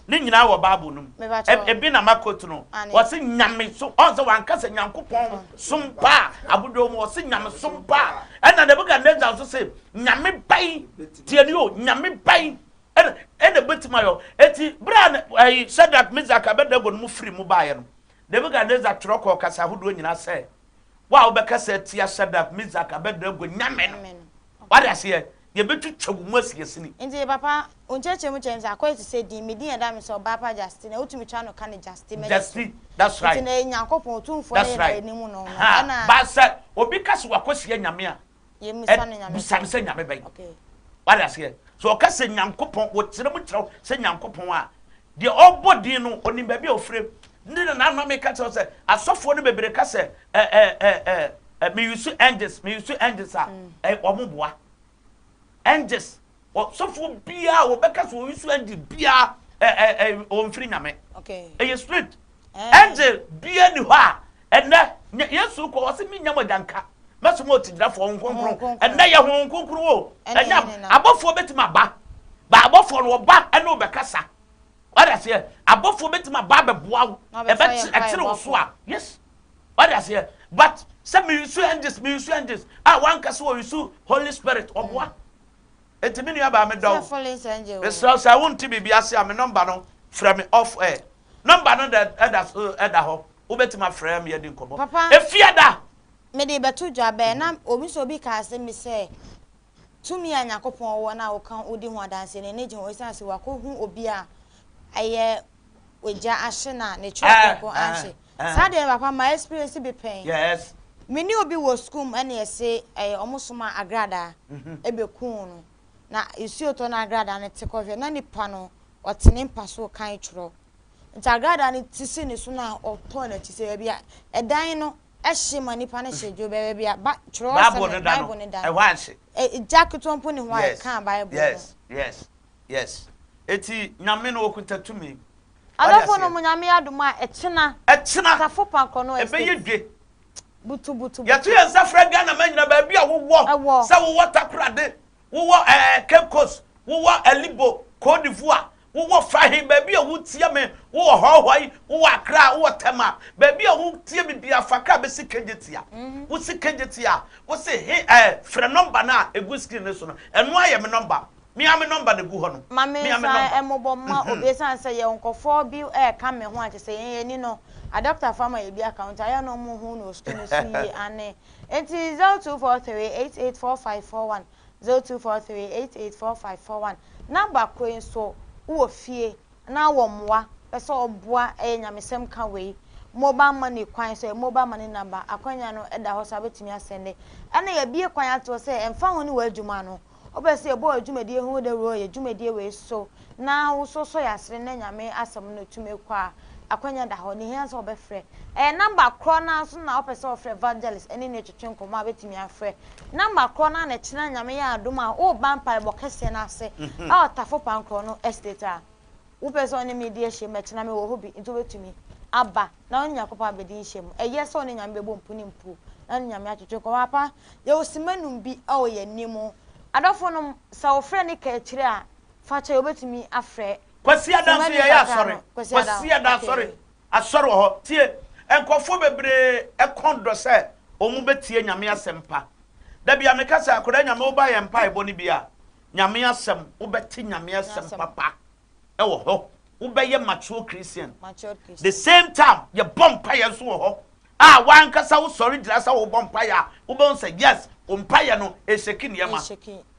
Speaker 1: Ne nyinaa wɔ Bible no mu.
Speaker 3: Mepakyɛw.
Speaker 1: Ebi na makot no.
Speaker 3: Ane.
Speaker 1: Wɔse nyamesom. Ɔn sɛ wanka sɛ Nyankopɔn som pa a abodwo mu. Wɔse nyamesom pa a. Ɛna Nebukadnezar nso se nyame bɛn. Tie ni o, nyame bɛn. Ɛna ɛna ebetumi ayɔ. Eti bere a ɛyi Shadrach, Meshach, Abednego no mu firi mu baeɛ no, Nebuchadnezzar twerɛ kɔɔ kasa ahodoɔ nyinaa sɛ, Wo a wobɛkasa atia Shadrach, Meshach, Abednego nyame no, wade aseɛ, yɛbɛtwitwa wo mu asiasini.
Speaker 3: Nti papa, wo nkyerɛkyerɛ mu kyerɛ me sɛ akɔyɛ te sɛ din, me din a ɛda me so ɔbaa pa Justina, wotumi twa no ka no Justy mɛgye so.
Speaker 1: Justy, that's right.
Speaker 3: Nti na ɛyɛ Nyankopɔn, Otumfoɔ no
Speaker 1: That's
Speaker 3: yɛ na
Speaker 1: right.
Speaker 3: yɛnim no no,
Speaker 1: Ha,
Speaker 3: ɛna.
Speaker 1: ba sɛ obi ka sɛ wakɔhyia Nyame a,
Speaker 3: Yɛmmisa no Nyame
Speaker 1: Bisa no sɛ Nyame bɛn.
Speaker 3: Okay.
Speaker 1: Wate aseɛ? So ɔka sɛ Nyankopɔn, wɔkyerɛ mu kyerɛ wo sɛ Nyankopɔn a, deɛ ɔbɔ din no, ɔnim baabi a ɔfire. Ne na na meka kyerɛ wo sɛ, asɔfoɔ no bebree ka sɛ, ɛ ɛ ɛ ɛ ɛ meyusu angels, meyusu angels a, ɛ wɔn boa. Angels, ɔsɔfoɔ biara wɔbɛka sɛ ɔyusu angel biara, ɛ ɛ ɛ ɔmfiri Nyame.
Speaker 3: Okay.
Speaker 1: Ɛyɛ straight. Angel biara ni hɔ a, ɛnɛ, Yesu kɔ, ɔse mennya mo agyanka. Mɛsoma ɔtigyinafoɔ, Honhom Kronkron. Ɛnnɛ yɛ Honhom Kronkron o. Ɛnyɛ abɔfoɔ bɛtumi aba. Ba abɔfoɔ no wɔba ɛne wo bɛkasa. Wade aseɛ? Abɔfoɔ bɛtumi aba abɛboa wo. Ɛbɛkyere wo so a. Yes. Wade aseɛ? But sɛ meyusu angels, meyusu angels a wanka sɛ wɔyusu Holy Spirit, ɔboa. Enti me nua baa medɔ wo. Mesrɛ wo sɛ wonte biribi ase a me nɔmba no frɛ me off air. Nɔmba no da ɛda so ɛda hɔ. Wobɛtumi afrɛ me yɛadi nkɔmmɔ.
Speaker 3: Papa.
Speaker 1: Efiada!
Speaker 3: Mede rebɛto dwa bɛɛ na obi nso obi kaa asɛm bi sɛ tumi a Nyankopɔn wɔ no a woka wodi ho adanseɛ no ani gye ho ɛsiane sɛ wakɔhu obi a ɛyɛ ogya ahye no a ne twerɛ kronkron anhye. Saa deɛ no papa ma experience bi pɛn.
Speaker 1: Yes.
Speaker 3: Me ne obi wɔ sukuu mu ɛna yɛse ɛyɛ ɔmo soma agradaa ɛbɛkuu no na nsuo tɔ na agradaa no te kɔhwɛ na nipa no ɔte ne mpa so rekan twerɛ nti agradaa no ti si ne so na ɔtɔɔ n'akyi sɛ baabi a ɛdan no hye ma nipa no hye dwo baabi a ba twerɛ
Speaker 1: Bible no da no ɛhɔ anhye.
Speaker 3: Gya ketewa mpo ne hɔ a ɛkaa Bible no.
Speaker 1: Yes yes yes eti Nyame no okuta tumi.
Speaker 3: Adɔfo no mo Nyame adom a ɛkyena.
Speaker 1: Ɛkyena.
Speaker 3: Tafo Pankɔ no estate.
Speaker 1: Ɛbɛyɛ dwe.
Speaker 3: Butu butu butu.
Speaker 1: Yɛto yɛn nsa frɛ Ghana ma nyina baabi a wowɔ.
Speaker 3: Ɛwɔ.
Speaker 1: Sɛ wowɔ Takorade, wowɔ ɛɛ Cape Coast, wowɔ Alibo, Cote d'Ivoire, wowɔ Fahe, baabi a wotie me, wowɔ Hɔhɔi, wowɔ Accra, wowɔ Tema, baabi a wotie me biara fa kaa bɛsi Kejetia. Wosi Kejetia a, wose he ɛɛ frɛ nɔmba no a ɛgu screen no so no, ɛno ara yɛ me nɔmba. Me ara me nɔmba na ɛgu hɔ no.
Speaker 3: Ma me
Speaker 1: Me ara me
Speaker 3: nsan
Speaker 1: nɔmba.
Speaker 3: mmobɔ mma obi ɛsiane sɛ yɛwɔ nkurɔfoɔ bi reka me ho a kyerɛ sɛ yɛn ani no adɔkotafoɔ ama yɛn bi aka ho nti ayɛ a na wɔnhu no wɔ sukuu no so yie aane nti 0243884541 0243884541 number koro yi nso wowɔ fie na wɔ mmoa pɛ sɛ ɔboa ɛyɛ nyamesɛm ka wei mobile money kwan so ɛyɛ mobile money number akwanya no ɛda hɔ sɛ wobɛtumi asɛnde ɛna yɛabie kwan ato hɔ sɛ ɛmfa ho ne w'adwuma no Wopɛ sɛ yɛbɔ wɔ dwumadie ho dawuro yɛ dwumadie wei so na wo so sɔ yɛ asene na Nyame asɛm no tumi kɔ a, akwanya da hɔ. Nea ɛhia ne sɛ wɔbɛfrɛ. Ɛyɛ number korɔ no ara nso na wopɛ sɛ wɔfrɛ evangelist ɛne no twetwe nkɔmmɔ a wobɛtumi afrɛ. Number korɔ no ara na ɛkyena Nyame yɛ adom a woreba mpaebɔ kɛseɛ no ase ɛwɔ Tafo Pankorɔ no Estate a, Wopɛ sɛ ɔne me di ahyiam a, kyena mewɔ hɔ bi, nti wobɛtumi aba na wo ne Nyankopɔn abɛdi nhyiam. Ɛyɛ sɛ wo ne Nyame bɛbɔ mpu ne mpu na wo ne Nyame atwetwe nkɔmmɔ. Papa, yɛwɔ simma num bi wɔ yɛn anim. Adɔfo nom, sɛ wofrɛ ne ka akyire a, fa kyɛ, wobɛtumi afrɛ.
Speaker 1: Kwasiada
Speaker 3: Simma
Speaker 1: nso
Speaker 3: num
Speaker 1: yɛyɛ
Speaker 3: kakra
Speaker 1: asɔre.
Speaker 3: no, Kwasiada,
Speaker 1: Kwasiada
Speaker 3: okay.
Speaker 1: asɔre, asɔre wɔ hɔ. Tie, nkurɔfoɔ bebree kɔn dɔ sɛ wɔn bɛtie Nyame asɛmpa. Da bia meka sɛ akwadaa Nyame woba yɛn mpaebɔ no bi a, Nyame asɛm, wobɛte Nyame asɛm papa ɛwɔ hɔ. Wobɛyɛ mature Christian. The same time, yɛbɔ mpaeɛ nso wɔ hɔ a wankasa wosɔre gyina sɛ wobɔ mpaeɛ a wobɛhu sɛ yes, wo mpaeɛ no ɛhyɛki nneɛma.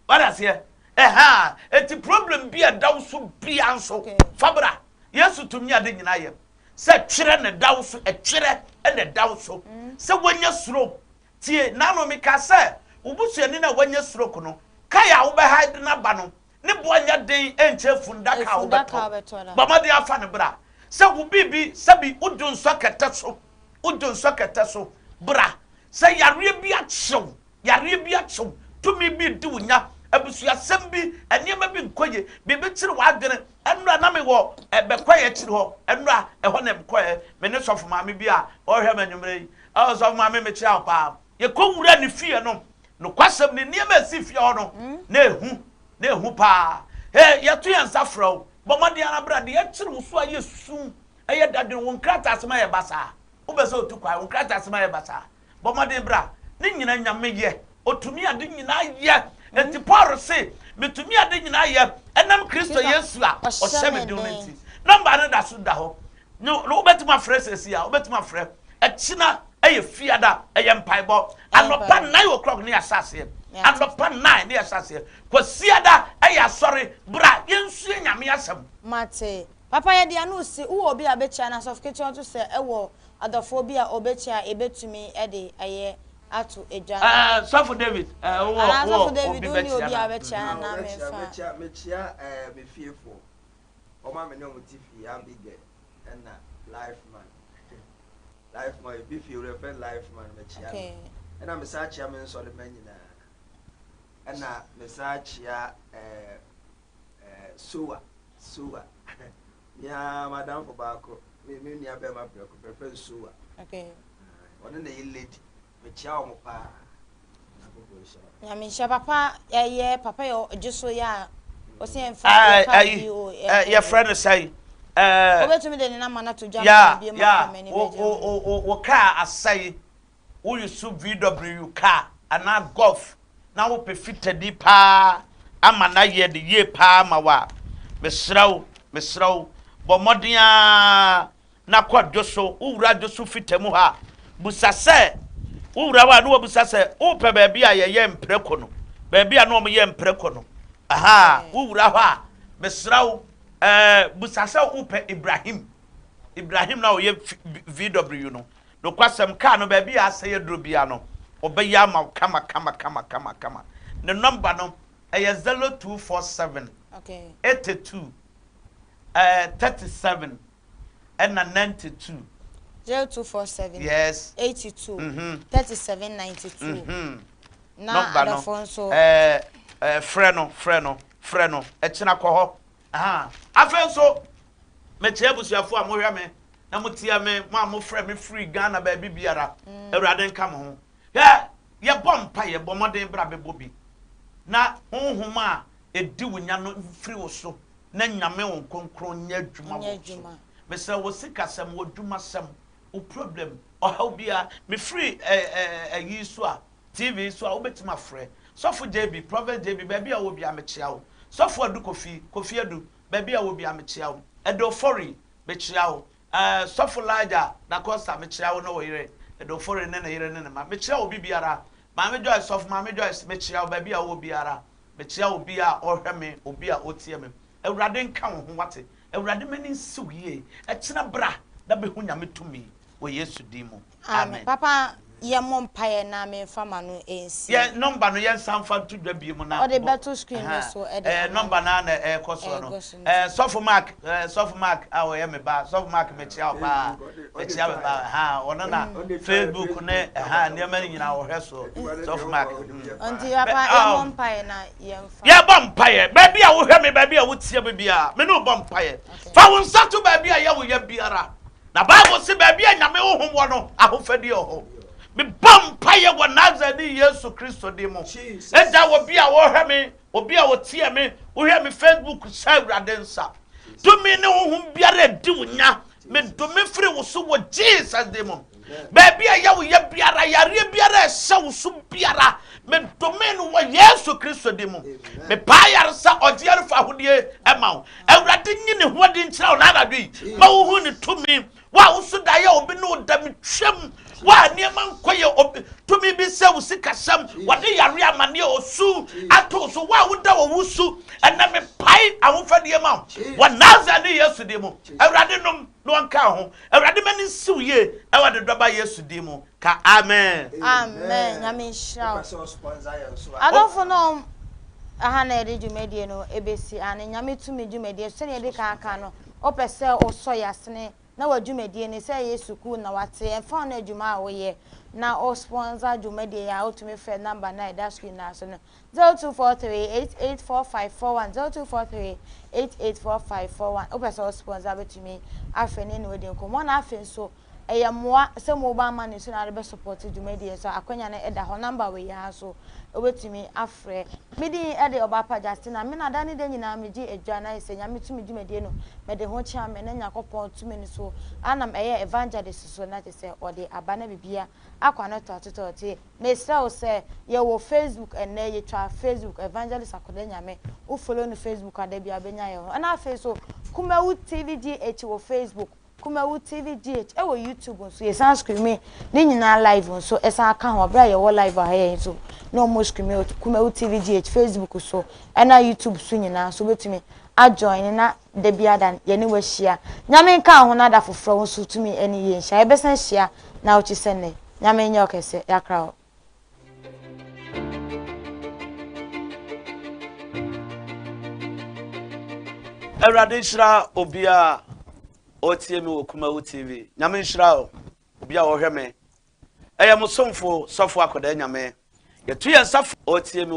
Speaker 1: Wade aseɛ? Ɛha, eti problem bi a ɛda wo so bia nso, fa bra. Yesu tumi ade nyinaa yɛ. Sɛ twerɛ na ɛda wo so, ɛtwerɛ na ɛda wo so. Sɛ woanya stroke, Tie, Naano mekaa sɛ wo busuani no a wanya stroke no, kae a wobɛhae de no aba no, ne bo nyɛ den nkyɛ fundaka a wobɛtɔ. Bɔ mmɔden ara fa no bra. Sɛ wo biribi, sɛbi wodwo nsɔ kɛtɛ so, wodwo nsɔ kɛtɛ so, bra. Sɛ yareɛ bi akye wo, yareɛ bi akye wo, tumi bi redi wo nya, abusuasɛm bi, nneɛma bi nkɔ yie, biribi kyere w'adwene. Ɛnnora na mewɔ Bɛkwae akyiri hɔ, ɛnnora ɛhɔ na mekɔɛ, me ne sɔfo maame bi a ɔrehwɛ me anwummerɛ yi. Oh, sɔfo maame mekyia wo paa. Yɛkɔ wura ne fie no, nokwasɛm ne nneɛma a ɛsi fie hɔ no, na ehu, na ehu paa. Hey, yɛto yɛn nsa frɛ wo, bɔ mmɔden ara bra, deɛ ɛkyere wo so a yɛ su, ɛyɛ dadwene, wo nkrataasɛm ayɛ basaa. Wopɛ sɛ otu kwan, wo nkrataasɛm ayɛ basaa. Bɔ mmɔden bra. Ne nyina Nyame yɛ, otumi ade nyinaa yɛ. Enti Paul se, Metumi ade nyinaa yɛ ɛnam Kristo Yesu a ɔhyɛ me den no nti. Nɔmba no da so da hɔ. No, wobɛtumi afrɛ seesei a, wobɛtumi afrɛ. Ɛkyena ɛyɛ fiada, ɛyɛ mpaebɔ. Anɔpa 9 o'clock ne yɛahyɛ aseɛ. Anɔpa 9 ne yɛahyɛ aseɛ. Kwasiada ɛyɛ asɔre. Bra yɛnsua Nyame asɛm.
Speaker 3: Mate. Papa yɛde ano si, wowɔ obi a bɛkyia no asɔfo ketewa nso sɛ ɛwɔ adɔfoɔ bi a ɔbɛkyia a yɛbɛtumi de ayɛ ato dwa no.
Speaker 1: Ɛɛ sɔfo David ɛɛ wowɔ
Speaker 3: Anaa
Speaker 1: wowɔ
Speaker 3: sɔfo David
Speaker 1: obi
Speaker 3: wonni
Speaker 1: bɛkyia
Speaker 3: obi
Speaker 1: no
Speaker 3: a
Speaker 1: a.
Speaker 3: bɛkyia no anaa
Speaker 2: Mɛkyia
Speaker 3: memfa.
Speaker 2: mɛkyia mɛkyia ɛɛ me fiefoɔ wɔn a me ne wɔn te fie Abigail ɛna Life Man Life Man ebi fie wura fɛ Life Man mɛkyia no
Speaker 3: Okay.
Speaker 2: ɛna mesan kyia me nsɔre ma nyinaa ɛna mesan kyia ɛɛ ɛɛ Sowa Sowa me ara m'adamfo baako me me nua bɛrima prɛko pɛ fɛ no Sowa
Speaker 3: Okay.
Speaker 2: ɔne na yɛ lady mekyia wɔn paa Nyankopɔn nhyira wɔn.
Speaker 3: Nyame nhyira papa ɛyɛ papa yɛ ɔgye so yɛ a ɔsɛ yɛn fa yɛ kaa bi o
Speaker 1: ɛɛ yɛfrɛ no sɛn ɛɛ.
Speaker 3: Obetumi de ne nama no ato dwa
Speaker 1: ma
Speaker 3: bi ma
Speaker 1: ya
Speaker 3: kɔmɛ ne
Speaker 1: wo
Speaker 3: bɛgye
Speaker 1: wo wo wo kaa asɛe wo use VW kaa anaa golf na wopɛ fitani paa ama no ayɛ no yie paa ma wo a, mesrɛ wo, mesrɛ wo, bɔ mmɔden ara na kɔ Dwoso. Wowura Dwoso fita mu hɔ a, busa sɛ, wowura hɔ a na wabisa sɛ, wopɛ baabi a yɛyɛ mprako no, baabi a na wɔyɛ mprako no. Aha, wowura hɔ a, mesrɛ wo, ɛɛ, busa sɛ wopɛ Ibrahim. Ibrahim na ɔyɛ VW no. Nokwasɛm, kaa no baabi a asɛe aduro biara no, ɔbɛyɛ ama wo kama kama kama kama kama. Ne nɔmba no, ɛyɛ 0247 82 37 ɛna 92.
Speaker 3: 0247
Speaker 1: Yes.
Speaker 3: 82
Speaker 1: Mhm.
Speaker 3: 37 92.
Speaker 1: Mhm.
Speaker 3: Na
Speaker 1: Nɔmba no,
Speaker 3: adɔfoɔ nso.
Speaker 1: ɛɛ, ɛɛ, frɛ no, frɛ no, frɛ no. Ɛkyena kɔ hɔ. Aha. Afei nso, mekyia abusuafoɔ a mohwɛ me na motia me, mo a mofrɛ me firi Ghana baabi biara, Awurade nka mo ho. Hwɛ, yɛbɔ mpaeɛ, bɔ mmɔden bra bɛbɔ bi, na honhom a ɛdi wo nya no mfiri wo so, na Nyame Honhom Kronkron nyɛ adwuma wɔ wo so. Mesrɛ wo sikasɛm, w'adwumasɛm, wo problem, ɔhaw biara, mefiri ayi so a, TV so a, wobɛtumi afrɛ. Sɔfo JB, Prophet JB, baabi a wowɔ biara mekyea wo. Sɔfo Adu Kofi, Kofi Adu, baabi a wowɔ biara mekyea wo. Ɛdɔ Ofori, Mekyea wo. Eh, Sɔfo Elijah Da Costa, mekyea wo ne wo yere, Edofori ne ne yere ne ne mma. Mekyea obi biara. Maame Joyce, Sɔfo Maame Joyce, mekyea wo baabi a wowɔ biara. Mekyea obi a ɔhwɛ me, obi a ɔtie me. Awurade nka wo ho, wate? Awurade m'ani nsi wo yie. Ɛkyena bra na bɛhu Nyame tumi wɔ Yesu din mu.
Speaker 3: Amen.
Speaker 1: Amen.
Speaker 3: Papa yɛ mmɔ mpaeɛ na me nfa ma no nsi.
Speaker 1: Yɛ number no yɛn san fa nto dwa bio mu na.
Speaker 3: Ɔde bɛto screen no so ɛde ama.
Speaker 1: Ɛɛ number no ara na ɛɛkɔ soɔ no. Ɛɛ sɔfo Mark ɛɛ sɔfo Mark a ɔyɛ me ba sɔfo Mark mekyia wo paa mekyia me ba ha ɔno na Facebook ne ɛha nneɛma no nyinaa ɔhwɛ soɔ sɔfo Mark.
Speaker 3: Nti papa yɛ mmɔ mpaeɛ na yɛn fa.
Speaker 1: Yɛ bɔ mpaeɛ baabi a wohwɛ me baabi a wotie me biara me ne wo bɔ mpaeɛ fa wo nsa to baabi a yɛ wo yɛ biara. Na Bible se baabi a Nyame honhom wɔ no, ahofadie wɔ hɔ. Mebɔ mpaeɛ wɔ Nasareni Yesu Kristo din mu. Agya, obi a ɔhwɛ me, obi a ɔtie me, wohwɛ me Facebook hyɛ Awurade nsa. Tumi ne honhom biara adi wo nya. Medome firi wo so wɔ Jesus din mu. Baabi a ɛyɛ wo yɛ biara, yareɛ biara a ɛhyɛ wo so biara, medome no wɔ Yesu Kristo din mu. Mepaa yaresa, ɔgye yarefa ahodie ɛma wo. Awurade nyi ne ho adi nkyerɛ wo n'anadwo yi ma wohu ne tumi. Wo a woso daeɛ a obi ne wo da metwam, wo a nneɛma nkɔ yɛ obi tumi bi sɛ wo sikasɛm, wɔde yare amanneɛ osu ato wo so, wo a woda wɔ wo su, ɛnɛ mepae ahofadie ma wo wɔ Nasareni Yesu din mu. Awurade nom na ɔnka wo ho. Awurade ma ne nsi wo yie ɛwɔ ne dɔba Yesu din mu. Ka amen.
Speaker 3: Amen Nyame nhyira wo. Adɔfo nom ɛha na yɛde dwumadie no ɛbɛsi ane Nyame tumi dwumadie so sɛdeɛ yɛde kan aka no wopɛ sɛ wosɔ yasene na wadwumadie no sɛ ɛyɛ sukuu na wate ɛmfa ho ne adwuma a woyɛ na wo sponsor dwumadie yi a wotumi frɛ number no a ɛda screen no ase no 0243 884541 0243 884541 wopɛ sɛ wo sponsor wobɛtumi afrɛ ne ne wadi nkɔmmɔ na afei nso Ɛyɛ mmoa sɛ mobile money so na wode bɛ support dwumadie nso a akwanya no da hɔ number wei ara so wobɛtumi afrɛ. Me din de Ɔbaapa Justina. Me na da ne da nyinaa megye adwa na ayɛ sɛ Nyame tumi dwumadie no mede ho kyea me ne Nyankopɔn tumi no so anam ɛyɛ evangelist so na kyesɛ ɔde aba na bibia akɔ ano tɔɔtetɔɔte. Mesrɛ wo sɛ yɛwɔ Facebook ɛnnɛ yɛtwa Facebook Evangelist Akoda Nyame wo follow no Facebook a da biara wobɛnya yɛn ho ɛna afei so Kumawu TV GH wɔ Facebook Kumawu TV GH ɛwɔ YouTube nso yɛsan screame ne nyinaa live nso ɛsan ka ho berɛ a yɛwɔ live wɔ ha yɛn nso na ɔmo screame wɔ Kumawu TV GH Facebook so ɛna YouTube so nyinaa nso wobɛtumi ajoin na da biara da yɛne wo ahyia Nyame nka wo ho na da foforɔ wo nso tumi ɛne yɛn nhyia yɛbɛsan ahyia na wokyi sɛ nnɛ Nyame nyɛ wo kɛse yɛakra wo.
Speaker 1: Awurade nhyira obiara ɔtie me wɔ Kumawu TV. Nyame nhyira o. Obi a ɔhwɛ me. Ɛyɛ mo somfo sɔfo akɔdaa Nyame. Yɛto yɛn nsa ɔtie me.